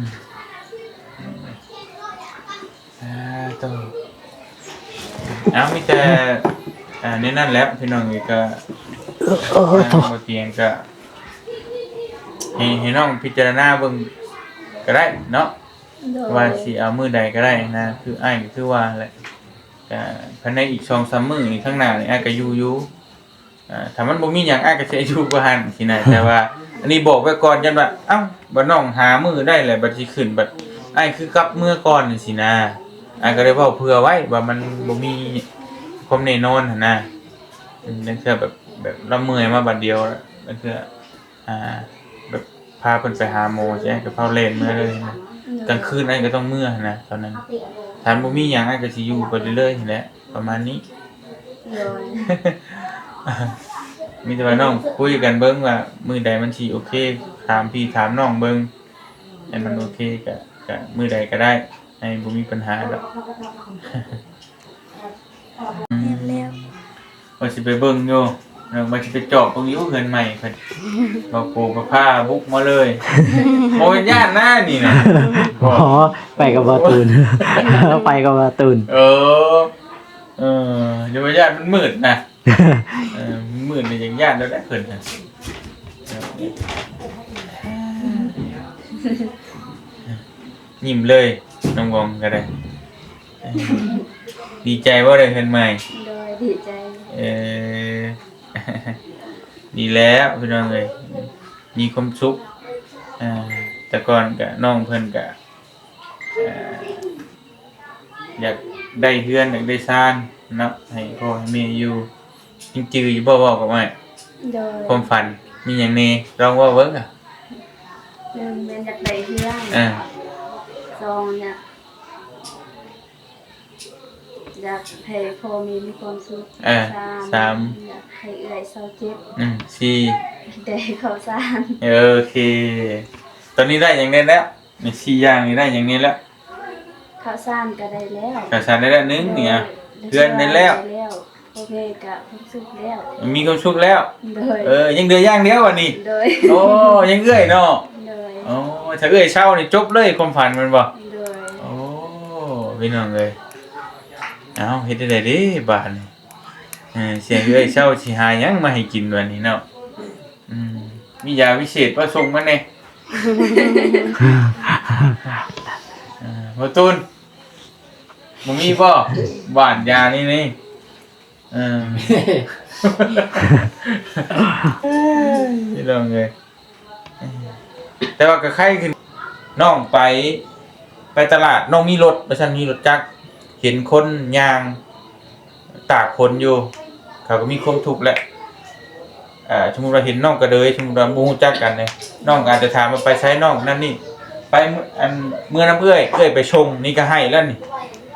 ອ່າ ໂຕ ເອົາ ມີແຕ່ ອ່າ ແນວນັ້ນແຫຼະ ພີ່ນ້ອງເອີຍ ກໍ ເອີ ໂຕ ອ່າ ບໍ່ຕຽງກໍ ໃຫ້ ໃຫ້ນ້ອງພິຈາລະນາເບິ່ງກໍໄດ້ເນາະ ໂດຍ ວ່າຊິເອົາມື້ໃດກໍໄດ້ນະ ຄືອ້າຍກໍຄືວ່າແຫຼະ ກໍພາຍໃນອີກສອງສາມມື້ນີ້ ຂ້າງໜ້ານີ້ອ້າຍກໍຢູ່ຢູ່ ອ່າ ຖ້າມັນບໍ່ມີຫຍັງ ອ້າຍກໍຊິຢູ່ບໍ່ຫັ້ນຊີ້ນະ ແຕ່ວ່າອັນນີ້ບອກໄວ້ກ່ອນ ຢ້ານວ່າ ເອົ້າ ບັດນ້ອງຫາມື້ໄດ້ແລ້ວ ບັດຊິຂຶ້ນ ບັດອ້າຍຄືກັບເມືອກ່ອນຊີ້ນະ ອ້າຍກໍໄດ້ເວົ້າເຜື່ອໄວ້ວ່າມັນບໍ່ມີຄວາມແນ່ນອນຫັ້ນນະ ອືມ ລາງເທື່ອແບບ ແບບລາວເມື່ອຍມາບາດດຽວ ລາງເທື່ອ ອ່າ ແບບພາເພິ່ນໄປຫາໝໍ ຊິໃຫ້ກະເພົາແລ່ນເມືອເລີຍນະ ກາງຄືນອ້າຍກໍຕ້ອງເມືອຫັ້ນນະ ຕອນນັ້ນ ຖ້າບໍ່ມີຫຍັງອ້າຍກໍຊິຢູ່ໄປເລື້ອຍໆຫັ້ນແຫຼະ ປະມານນີ້ ໂດຍ ມີແຕ່ວ່ານ້ອງຄຸຍກັນເບິ່ງວ່າມື້ໃດມັນຊິໂອເຄ ຖາມພີ່ຖາມນ້ອງເບິ່ງ ໃຫ້ມັນໂອເຄ ກະ ກະມື້ໃດກໍໄດ້ ໃຫ້ບໍ່ມີບັນຫາດອກ. ອືມ ແລ້ວ ວ່າຊິໄປເບິ່ງຢູ່ ວ່າຊິໄປຈອບເບິ່ງຢູ່ເຮືອນໃໝ່ເພິ່ນ ບໍ່ໂກ ບໍ່ພາບຸກມາເລີຍ ບໍ່ເປັນຢ້ານນະນີ້ນະ ບໍ່ ໄປກັບບ່າວຕູນ ໄປກັບບ່າວຕູນ ເອີ ເອີ ຢ່າວ່າຢ້ານ ມັນມືດນະ ເອີ ມືດນີ້ຍັງຢ້ານແລ້ວເດ້ເພິ່ນນະ ຍິ້ມເລີຍ ນ້ອງວອງກໍໄດ້ ດີໃຈບໍ່ໄດ້ເຮືອນໃໝ່? ໂດຍ ດີໃຈ ເອີ ດີແລ້ວພີ່ນ້ອງເອີຍ ມີຄວາມສຸກ ອ່າ ແຕ່ກ່ອນກະນ້ອງເພິ່ນກະ ອ່າ ຢາກໄດ້ເຮືອນ ຢາກໄດ້ຊານເນາະ ໃຫ້ພໍ່ໃຫ້ແມ່ຢູ່ ຍັງຈື່ຢູ່ບໍ່ ເວົ້າກັບອ້າຍ? ໂດຍ ຄວາມຝັນມີຫຍັງແດ່? ລອງເວົ້າເບິ່ງອະ ໜຶ່ງແມ່ນຢາກໄດ້ເຮືອນ ເອີ ສອງຢາກ ຢາກໃຫ້ພໍ່ແມ່ມີຄວາມສຸກ ເອີ ສາມ ສາມ ຢາກໃຫ້ເອື້ອຍເຊົາເຈັບ ອືມ ສີ່ ໄດ້ເຂົ້າສານ ເອີ ໂອເຄ ຕອນນີ້ໄດ້ຫຍັງແດ່ແລ້ວ? ໃນສີ່ຢ່າງນີ້ໄດ້ຫຍັງແດ່ແລ້ວ? ເຂົ້າສານກໍໄດ້ແລ້ວ ເຂົ້າສານໄດ້ແລ້ວໜຶ່ງນີ້ ໂດຍ ເຮືອນໄດ້ແລ້ວ ໄດ້ແລ້ວ ພໍ່ແມ່ກໍຄວາມສຸກແລ້ວ ມີຄວາມສຸກແລ້ວ ໂດຍ ເອີ ຍັງເຫຼືອຢ່າງດຽວບັດນີ້ ໂດຍ ໂອ້ ຍັງເອື້ອຍເນາະ ໂດຍ ໂອ້ ຖ້າເອື້ອຍເຊົານີ້ຈົບເລີຍຄວາມຝັນແມ່ນບໍ່ ໂດຍ ໂອ້ ພີ່ນ້ອງເອີຍ ເອົ້າ ເຮັດແນວໃດເດ້ບາດນີ້ ເອີ ສຽງເອື້ອຍເຊົາຊິຫາຫຍັງມາໃຫ້ກິນບັດນີ້ເນາະ ອືມ ມີຢາວິເສດບໍ່ ສົ່ງມາແດ່ ເອີ ພໍ່ຕູນ ບໍ່ມີບໍ່ ຫວ່ານຢານີ້ນີ້ ເອີ ພີ່ນ້ອງເອີຍ ແຕ່ວ່າກໍໄຄຂຶ້ນ ນ້ອງໄປ ໄປຕະຫຼາດ ນ້ອງມີລົດ ວ່າຊັ້ນ ມີລົດຈັກ ເຫັນຄົນຍ່າງຕາກຄົນຢູ່ ເຂົາກໍມີຄວາມທຸກແຫຼະ ເອີ ສົມມຸດວ່າເຫັນນ້ອງກະເດີຍ ສົມມຸດວ່າບໍ່ຮູ້ຈັກກັນເດ ນ້ອງກໍອາດຈະຖາມວ່າໄປໃສນ້ອງນັ້ນນີ້ ໄປ ອັນ ເມືອນຳເອື້ອຍ ເອື້ອຍໄປສົ່ງ ນີ້ກໍໃຫ້ແລ້ວນີ້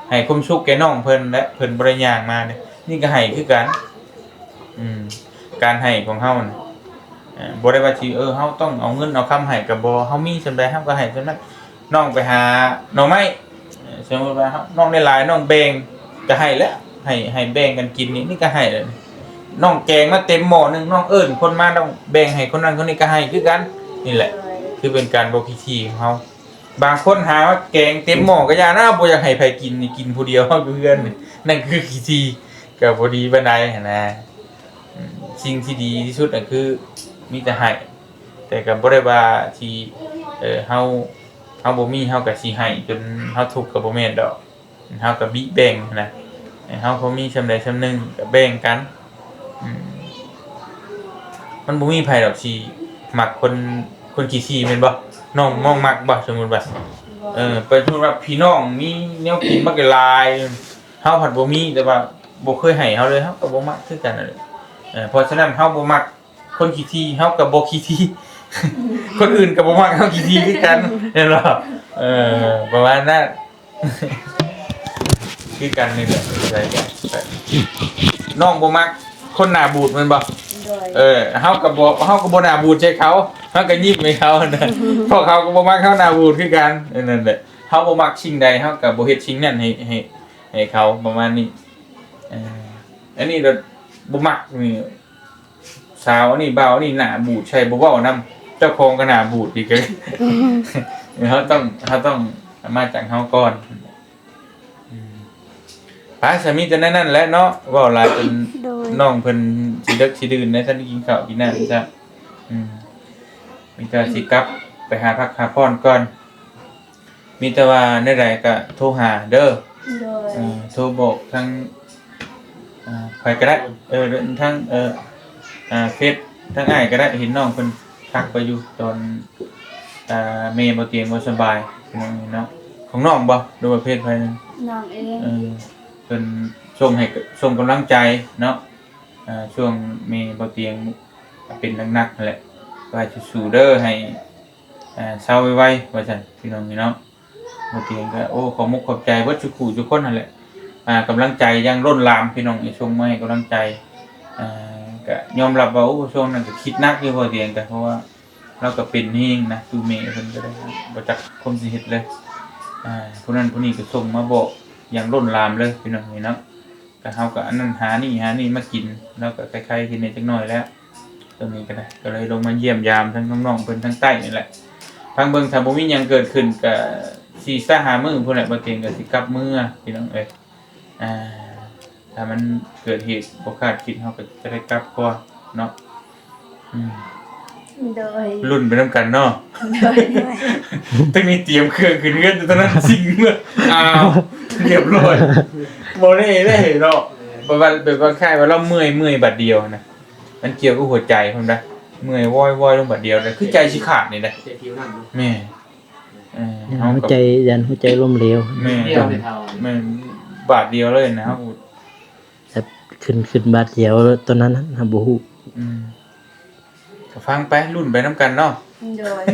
ໃຫ້ຄວາມສຸກແກ່ນ້ອງເພິ່ນແຫຼະ ເພິ່ນບໍ່ໄດ້ຍ່າງມາເດ ນີ້ກໍໃຫ້ຄືກັນ ອືມ ການໃຫ້ຂອງເຮົານະ ເອີ ບໍ່ໄດ້ວ່າຊິ ເອີ ເຮົາຕ້ອງເອົາເງິນເອົາຄຳໃຫ້ກໍບໍ່ ເຮົາມີສ່ຳໃດເຮົາກໍໃຫ້ສ່ຳນັ້ນ ນ້ອງໄປຫາໜໍ່ໄມ້ ເອີ ສົມມຸດວ່າເຮົາ ນ້ອງໄດ້ຫຼາຍ ນ້ອງແບ່ງກໍໃຫ້ແຫຼະ ໃຫ້ ໃຫ້ແບ່ງກັນກິນນີ້ ນີ້ກໍໃຫ້ແລ້ວ ນ້ອງແກງມາເຕັມໝໍ້ໜຶ່ງ ນ້ອງເອີ້ນຄົນມາ ນ້ອງແບ່ງໃຫ້ຄົນນັ້ນຄົນນີ້ກໍໃຫ້ຄືກັນ ນີ້ແຫຼະ ຄືເປັນການບອກວິທີຂອງເຮົາ ບາງຄົນຫາວ່າແກງເຕັມໝໍ້ກໍຢ່ານະ ບໍ່ຢາກໃຫ້ໃຜກິນ ກິນຜູ້ດຽວເຮົາຢູ່ເຮືອນ ນັ້ນຄືຂີ້ຖີ່ ກໍບໍ່ດີປານໃດຫັ້ນນະ ອືມ ສິ່ງທີ່ດີທີ່ສຸດກໍຄືມີແຕ່ໃຫ້ ແຕ່ກໍບໍ່ໄດ້ວ່າຊິ ເອີ ເຮົາ ເຮົາບໍ່ມີເຮົາກໍຊິໃຫ້ຈົນເຮົາທຸກກໍບໍ່ແມ່ນດອກ ເຮົາກໍບິແບ່ງຫັ້ນນະ ເຮົາພໍມີສ່ຳໃດສ່ຳໜຶ່ງກໍແບ່ງກັນ ອືມ ມັນບໍ່ມີໃຜດອກຊິມັກຄົນ ຄົນຂີ້ຖີ່ແມ່ນບໍ່? ນ້ອງ ນ້ອງມັກບໍ່? ສົມມຸດວ່າ ເອີ ໄປ ສົມມຸດວ່າພີ່ນ້ອງມີແນວກິນບັກຫຼາຍ ເຮົາພັດບໍ່ມີ ແຕ່ວ່າບໍ່ເຄີຍໃຫ້ເຮົາເລີຍ ເຮົາກໍບໍ່ມັກຄືກັນນັ້ນແຫຼະ ເອີ ເພາະສະນັ້ນເຮົາບໍ່ມັກ ຄົນຂີ້ຖີ່ ເຮົາກໍບໍ່ຂີ້ຖີ່ ຄົນອື່ນກໍບໍ່ມັກເຮົາຂີ້ຖີ່ຄືກັນ ແມ່ນບໍ່? ເອີ ປະມານນັ້ນ ຄືກັນນີ້ແຫຼະ ນ້ອງບໍ່ມັກຄົນໜ້າບູດແມ່ນບໍ່? ໂດຍ ເອີ ເຮົາກໍບໍ່ ເຮົາກໍບໍ່ໜ້າບູດໃສ່ເຂົາ ເຮົາກໍຍິ້ມໃຫ້ເຂົາຫັ້ນນະ ເພາະເຂົາກໍບໍ່ມັກເຮົາໜ້າບູດຄືກັນ ນັ້ນແຫຼະ ເຮົາບໍ່ມັກສິ່ງໃດ ເຮົາກໍບໍ່ເຮັດສິ່ງນັ້ນໃຫ້ ໃຫ້ ໃຫ້ເຂົາ ປະມານນີ້ ເອີ ອັນນີ້ລະບໍ່ມັກນີ້ ສາວອັນນີ້ ບ່າວອັນນີ້ໜ້າບູດໃສ່ ບໍ່ເວົ້ານຳ ເຈົ້າຂອງກໍໜ້າບູດອີກ ເຮົາຕ້ອງ ເຮົາຕ້ອງມາຈາກເຮົາກ່ອນ ອືມ ໄປ ສາມີແຕ່ນັ້ນແຫຼະເນາະ ເວົ້າຫຼາຍຈົນ ໂດຍ ນ້ອງເພິ່ນຊິເດິກຊິດື່ນໄດ໋ ທັນໄດ້ກິນເຂົ້າກິນນ້ຳຊ້ຳ ອືມ ມີແຕ່ຊິກັບໄປຫາພັກຫາຜ່ອນກ່ອນ. ມີແຕ່ວ່າແນວໃດກໍໂທຫາເດີ ໂດຍ ເອີ ໂທບອກທາງ ອ່າ ໃຜກໍໄດ້ ເອີ ທາງ ເອີ ອ່າ ເຟສທາງອ້າຍກໍໄດ້ ເຫັນນ້ອງເພິ່ນທັກໄປຢູ່ຕອນ ອ່າ ແມ່ບໍ່ຕຽງບໍ່ສະບາຍ ພີ່ນ້ອງເນາະ ຂອງນ້ອງບໍ່ ຫຼືວ່າເຟສໃຜ? ນ້ອງເອງ ເອີ ເພິ່ນສົ່ງໃຫ້ ສົ່ງກຳລັງໃຈເນາະ ອ່າ ຊ່ວງແມ່ບໍ່ຕຽງເປັນໜັກໆຫັ້ນແຫຼະ ກໍໃຫ້ສູ້ໆເດີ ໃຫ້ ອ່າ ເຊົາໄວໆ ວ່າຊັ້ນ ພີ່ນ້ອງເອີຍເນາະ. ບໍ່ຕຽງກໍ ໂອ້ ຂອບອົກຂອບໃຈເບິດສູ່ຄູ່ສູ່ຄົນຫັ້ນແຫຼະ ອ່າ ກຳລັງໃຈຢ່າງລົ້ນຫຼາມ ພີ່ນ້ອງເອີຍ ສົ່ງມາໃຫ້ກຳລັງໃຈ ອ່າ ກໍຍອມຮັບວ່າ ໂອ້ ຊ່ວງນັ້ນກໍຄິດໜັກຢູ່ ບໍ່ຕຽງກໍ ເພາະວ່າລາວກໍເປັນແຮງນະ ຕູ້ແມ່ເພິ່ນກໍໄດ້ ບໍ່ຈັກຄວາມຊິເຮັດເລີຍ ອ່າ ຜູ້ນັ້ນຜູ້ນີ້ກໍສົ່ງມາບອກຢ່າງລົ້ນຫຼາມເລີຍ ພີ່ນ້ອງເອີຍເນາະ. ກໍເຮົາກໍອັນນັ້ນຫານີ້ຫານີ້ມາກິນ ລາວກໍໄຄໆກິນແດ່ຈັກໜ້ອຍແລ້ວ ຕົວນີ້ກໍໄດ້ ກໍເລີຍລົງມາຢ້ຽມຢາມທັງນ້ອງໆເພິ່ນທາງໃຕ້ນີ້ແຫຼະ ຟັງເບິ່ງ ຖ້າບໍ່ມີຫຍັງເກີດຂຶ້ນກໍສີ່ສາມມື້ພຸ້ນແຫຼະ ບໍ່ຕຽງກໍຊິກັບເມືອ ພີ່ນ້ອງເອີຍ ອ່າ ຖ້າມັນເກີດເຫດບໍ່ຄາດຄິດ ເຮົາກໍຈະໄດ້ກັບກ່ອນເນາະ. ອືມ ໂດຍ ລຸ້ນໄປນຳກັນເນາະ ໂດຍ ຕັ້ງນີ້ຕຽມເຄື່ອງຂຶ້ນເຮືອນຢູ່ຕອນນັ້ນ ຊິງເມືອ ອ້າວ ລຽບຮ້ອຍ ບໍ່ໄດ້ເດ້ເນາະ ແບບວ່າ ແບບວ່າຄ້າຍວ່າລາວເມື່ອຍ ເມື່ອຍບາດດຽວນະ ມັນກ່ຽວກັບຫົວໃຈພຸ້ນນະ ເມື່ອຍວອຍໆລົງບາດດຽວ ຄືໃຈຊິຂາດນີ້ນະ ໃຈຜິວໜັງເນາະ ແມ່ນ ເອີ ເຮົາ ຫົວໃຈ ຢ້ານຫົວໃຈລົ້ມເຫຼວ ແມ່ນ ແມ່ນ ບາດດຽວເລີຍນະ ເຮົາ ແບບຂຶ້ນ ຂຶ້ນບາດດຽວຕອນນັ້ນນະ ເຮົາບໍ່ຮູ້ ອືມ ກໍຟັງໄປ ລຸ້ນໄປນຳກັນເນາະ ໂດຍ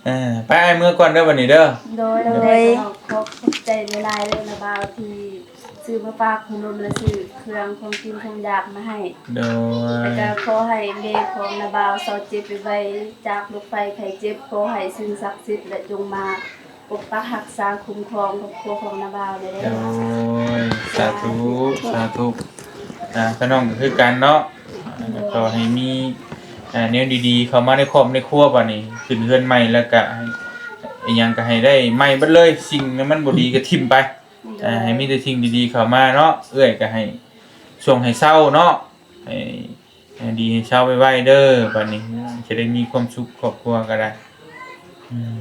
ເອີ ໄປ ອ້າຍເມືອກ່ອນເດີບັດນີ້ເດີ ໂດຍ ໂດຍ ຂອບ ຂອບໃຈຫຼາຍໆເດີ ນະບ່າວ ທີ່ ຊື້ມາຝາກຂະໜົມ ແລະ ຊື້ເຄື່ອງຂອງກິນຂອງຢາກມາໃຫ້ ໂດຍ ແລ້ວກໍຂໍໃຫ້ແມ່ຂອງນ້າບ່າວເຊົາເຈັບໄວໆ ຈາກໂລກໄພໄຂ້ເຈັບ ຂໍໃຫ້ສິ່ງສັກສິດ ແລະ ຈົ່ງມາ ປົກປັກຮັກສາຄຸ້ມຄອງຄອບຄົວຂອງນ້າບ່າວແດ່ເດີ. ໂອ້ຍ ສາທຸ ສາທຸ. ອ່າ ຂ້ານ້ອງກໍຄືກັນເນາະ ອ່າ ກໍຂໍໃຫ້ມີ ອ່າ ແນວດີໆເຂົ້າມາໃນຄອບໃນຄົວ. ບັດນີ້ຂຶ້ນເຮືອນໃໝ່ແລ້ວກໍໃຫ້ ອີ່ຫຍັງກໍໃຫ້ໄດ້ໃໝ່ເບິດເລີຍ, ສິ່ງທີ່ມັນບໍ່ດີກໍຖິ້ມໄປ. ໂດຍ ອ່າ ໃຫ້ມີແຕ່ສິ່ງດີໆເຂົ້າມາເນາະ. ເອື້ອຍກໍໃຫ້ຊ່ວງໃຫ້ເຊົາເນາະ ໃຫ້ ໃຫ້ດີໃຫ້ເຊົາໄວໆເດີ. ບັດນີ້ຈະໄດ້ມີຄວາມສຸກ ຄອບຄົວກໍໄດ້. ອືມ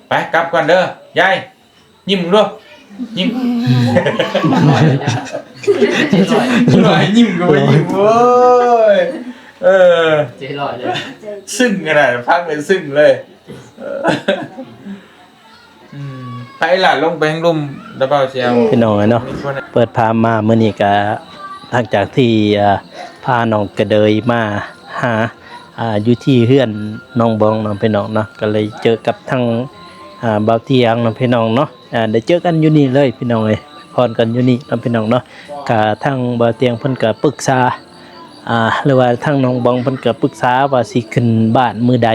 ໄປກັບກ່ອນເດີຍາຍ. ຍິ້ມດູ ຍິ້ມ ຍິ້ມກໍບໍ່ຍິ້ມ. ໂອ້ຍ ເອີ ໃຈລອຍເລີຍ ຊຶ້ງຂະໜາດ ຟັງແລ້ວຊຶ້ງເລີຍ. ອືມ ໄປລະ ລົງໄປທາງລຸ່ມ ລະເບົາຊິເອົາ ພີ່ນ້ອງເອີຍເນາະ. ເປີດພາບມາມື້ນີ້ກະ ຫຼັງຈາກທີ່ ອ່າ ພານ້ອງກະເດີຍມາຫາ ອ່າ ຢູ່ທີ່ເຮືອນນ້ອງບອງເນາະ ພີ່ນ້ອງເນາະ, ກໍເລີຍເຈີກັບທັງ ອ່າ ບ່າວຕຽງເນາະ ພີ່ນ້ອງເນາະ. ອ່າ ໄດ້ເຈີກັນຢູ່ນີ້ເລີຍ ພີ່ນ້ອງເອີຍ, ພັກຜ່ອນກັນຢູ່ນີ້ເນາະ ພີ່ນ້ອງເນາະ. ກະທາງບ່າວຕຽງເພິ່ນກະປຶກສາ ອ່າ ຫຼືວ່າທາງນ້ອງບອງເພິ່ນກະປຶກສາວ່າຊິຂຶ້ນບ້ານມື້ໃດ.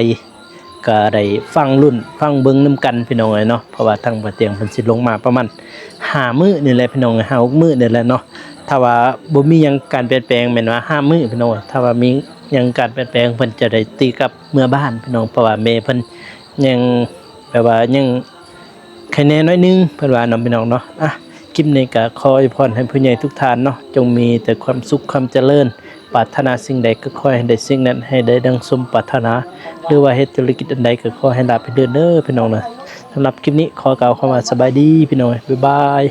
ກໍໄດ້ຟັງລຸ້ນຟັງເບິ່ງນຳກັນ ພີ່ນ້ອງເອີຍເນາະ, ເພາະວ່າທາງບ່າວຕຽງເພິ່ນຊິລົງມາປະມານຫ້າມື້ນີ້ແຫຼະ ພີ່ນ້ອງເອີຍ, ຫ້າຫົກມື້ນີ້ແຫຼະເນາະ. ຖ້າວ່າບໍ່ມີຫຍັງການປ່ຽນແປງແມ່ນວ່າຫ້າມື້ ພີ່ນ້ອງເອີຍ, ຖ້າວ່າມີຫຍັງການປ່ຽນແປງ ເພິ່ນຈະໄດ້ຕີກັບເມືອບ້ານ ພີ່ນ້ອງ, ເພາະວ່າແມ່ເພິ່ນຍັງ ແບບວ່າຍັງໄຄແນ່ໜ້ອຍໜຶ່ງ ເພິ່ນວ່າເນາະ ພີ່ນ້ອງເນາະ. ອ່ະ ຄລິບນີ້ກໍຂໍອວຍພອນໃຫ້ຜູ້ໃຫຍ່ທຸກທ່ານເນາະ ຈົ່ງມີແຕ່ຄວາມສຸກຄວາມຈະເລີນ, ປາດຖະໜາສິ່ງໃດກໍຂໍໃຫ້ໄດ້ສິ່ງນັ້ນ, ໃຫ້ໄດ້ດັ່ງສົມປາດຖະໜາ, ຫຼືວ່າເຮັດທຸລະກິດອັນໃດກໍຂໍໃຫ້ລາບໃຫ້ເລື່ອນເດີ ພີ່ນ້ອງເດີ. ສຳລັບຄລິບນີ້ຂໍກ່າວຄຳວ່າສະບາຍດີ ພີ່ນ້ອງເອີຍ, ບາຍບາຍ.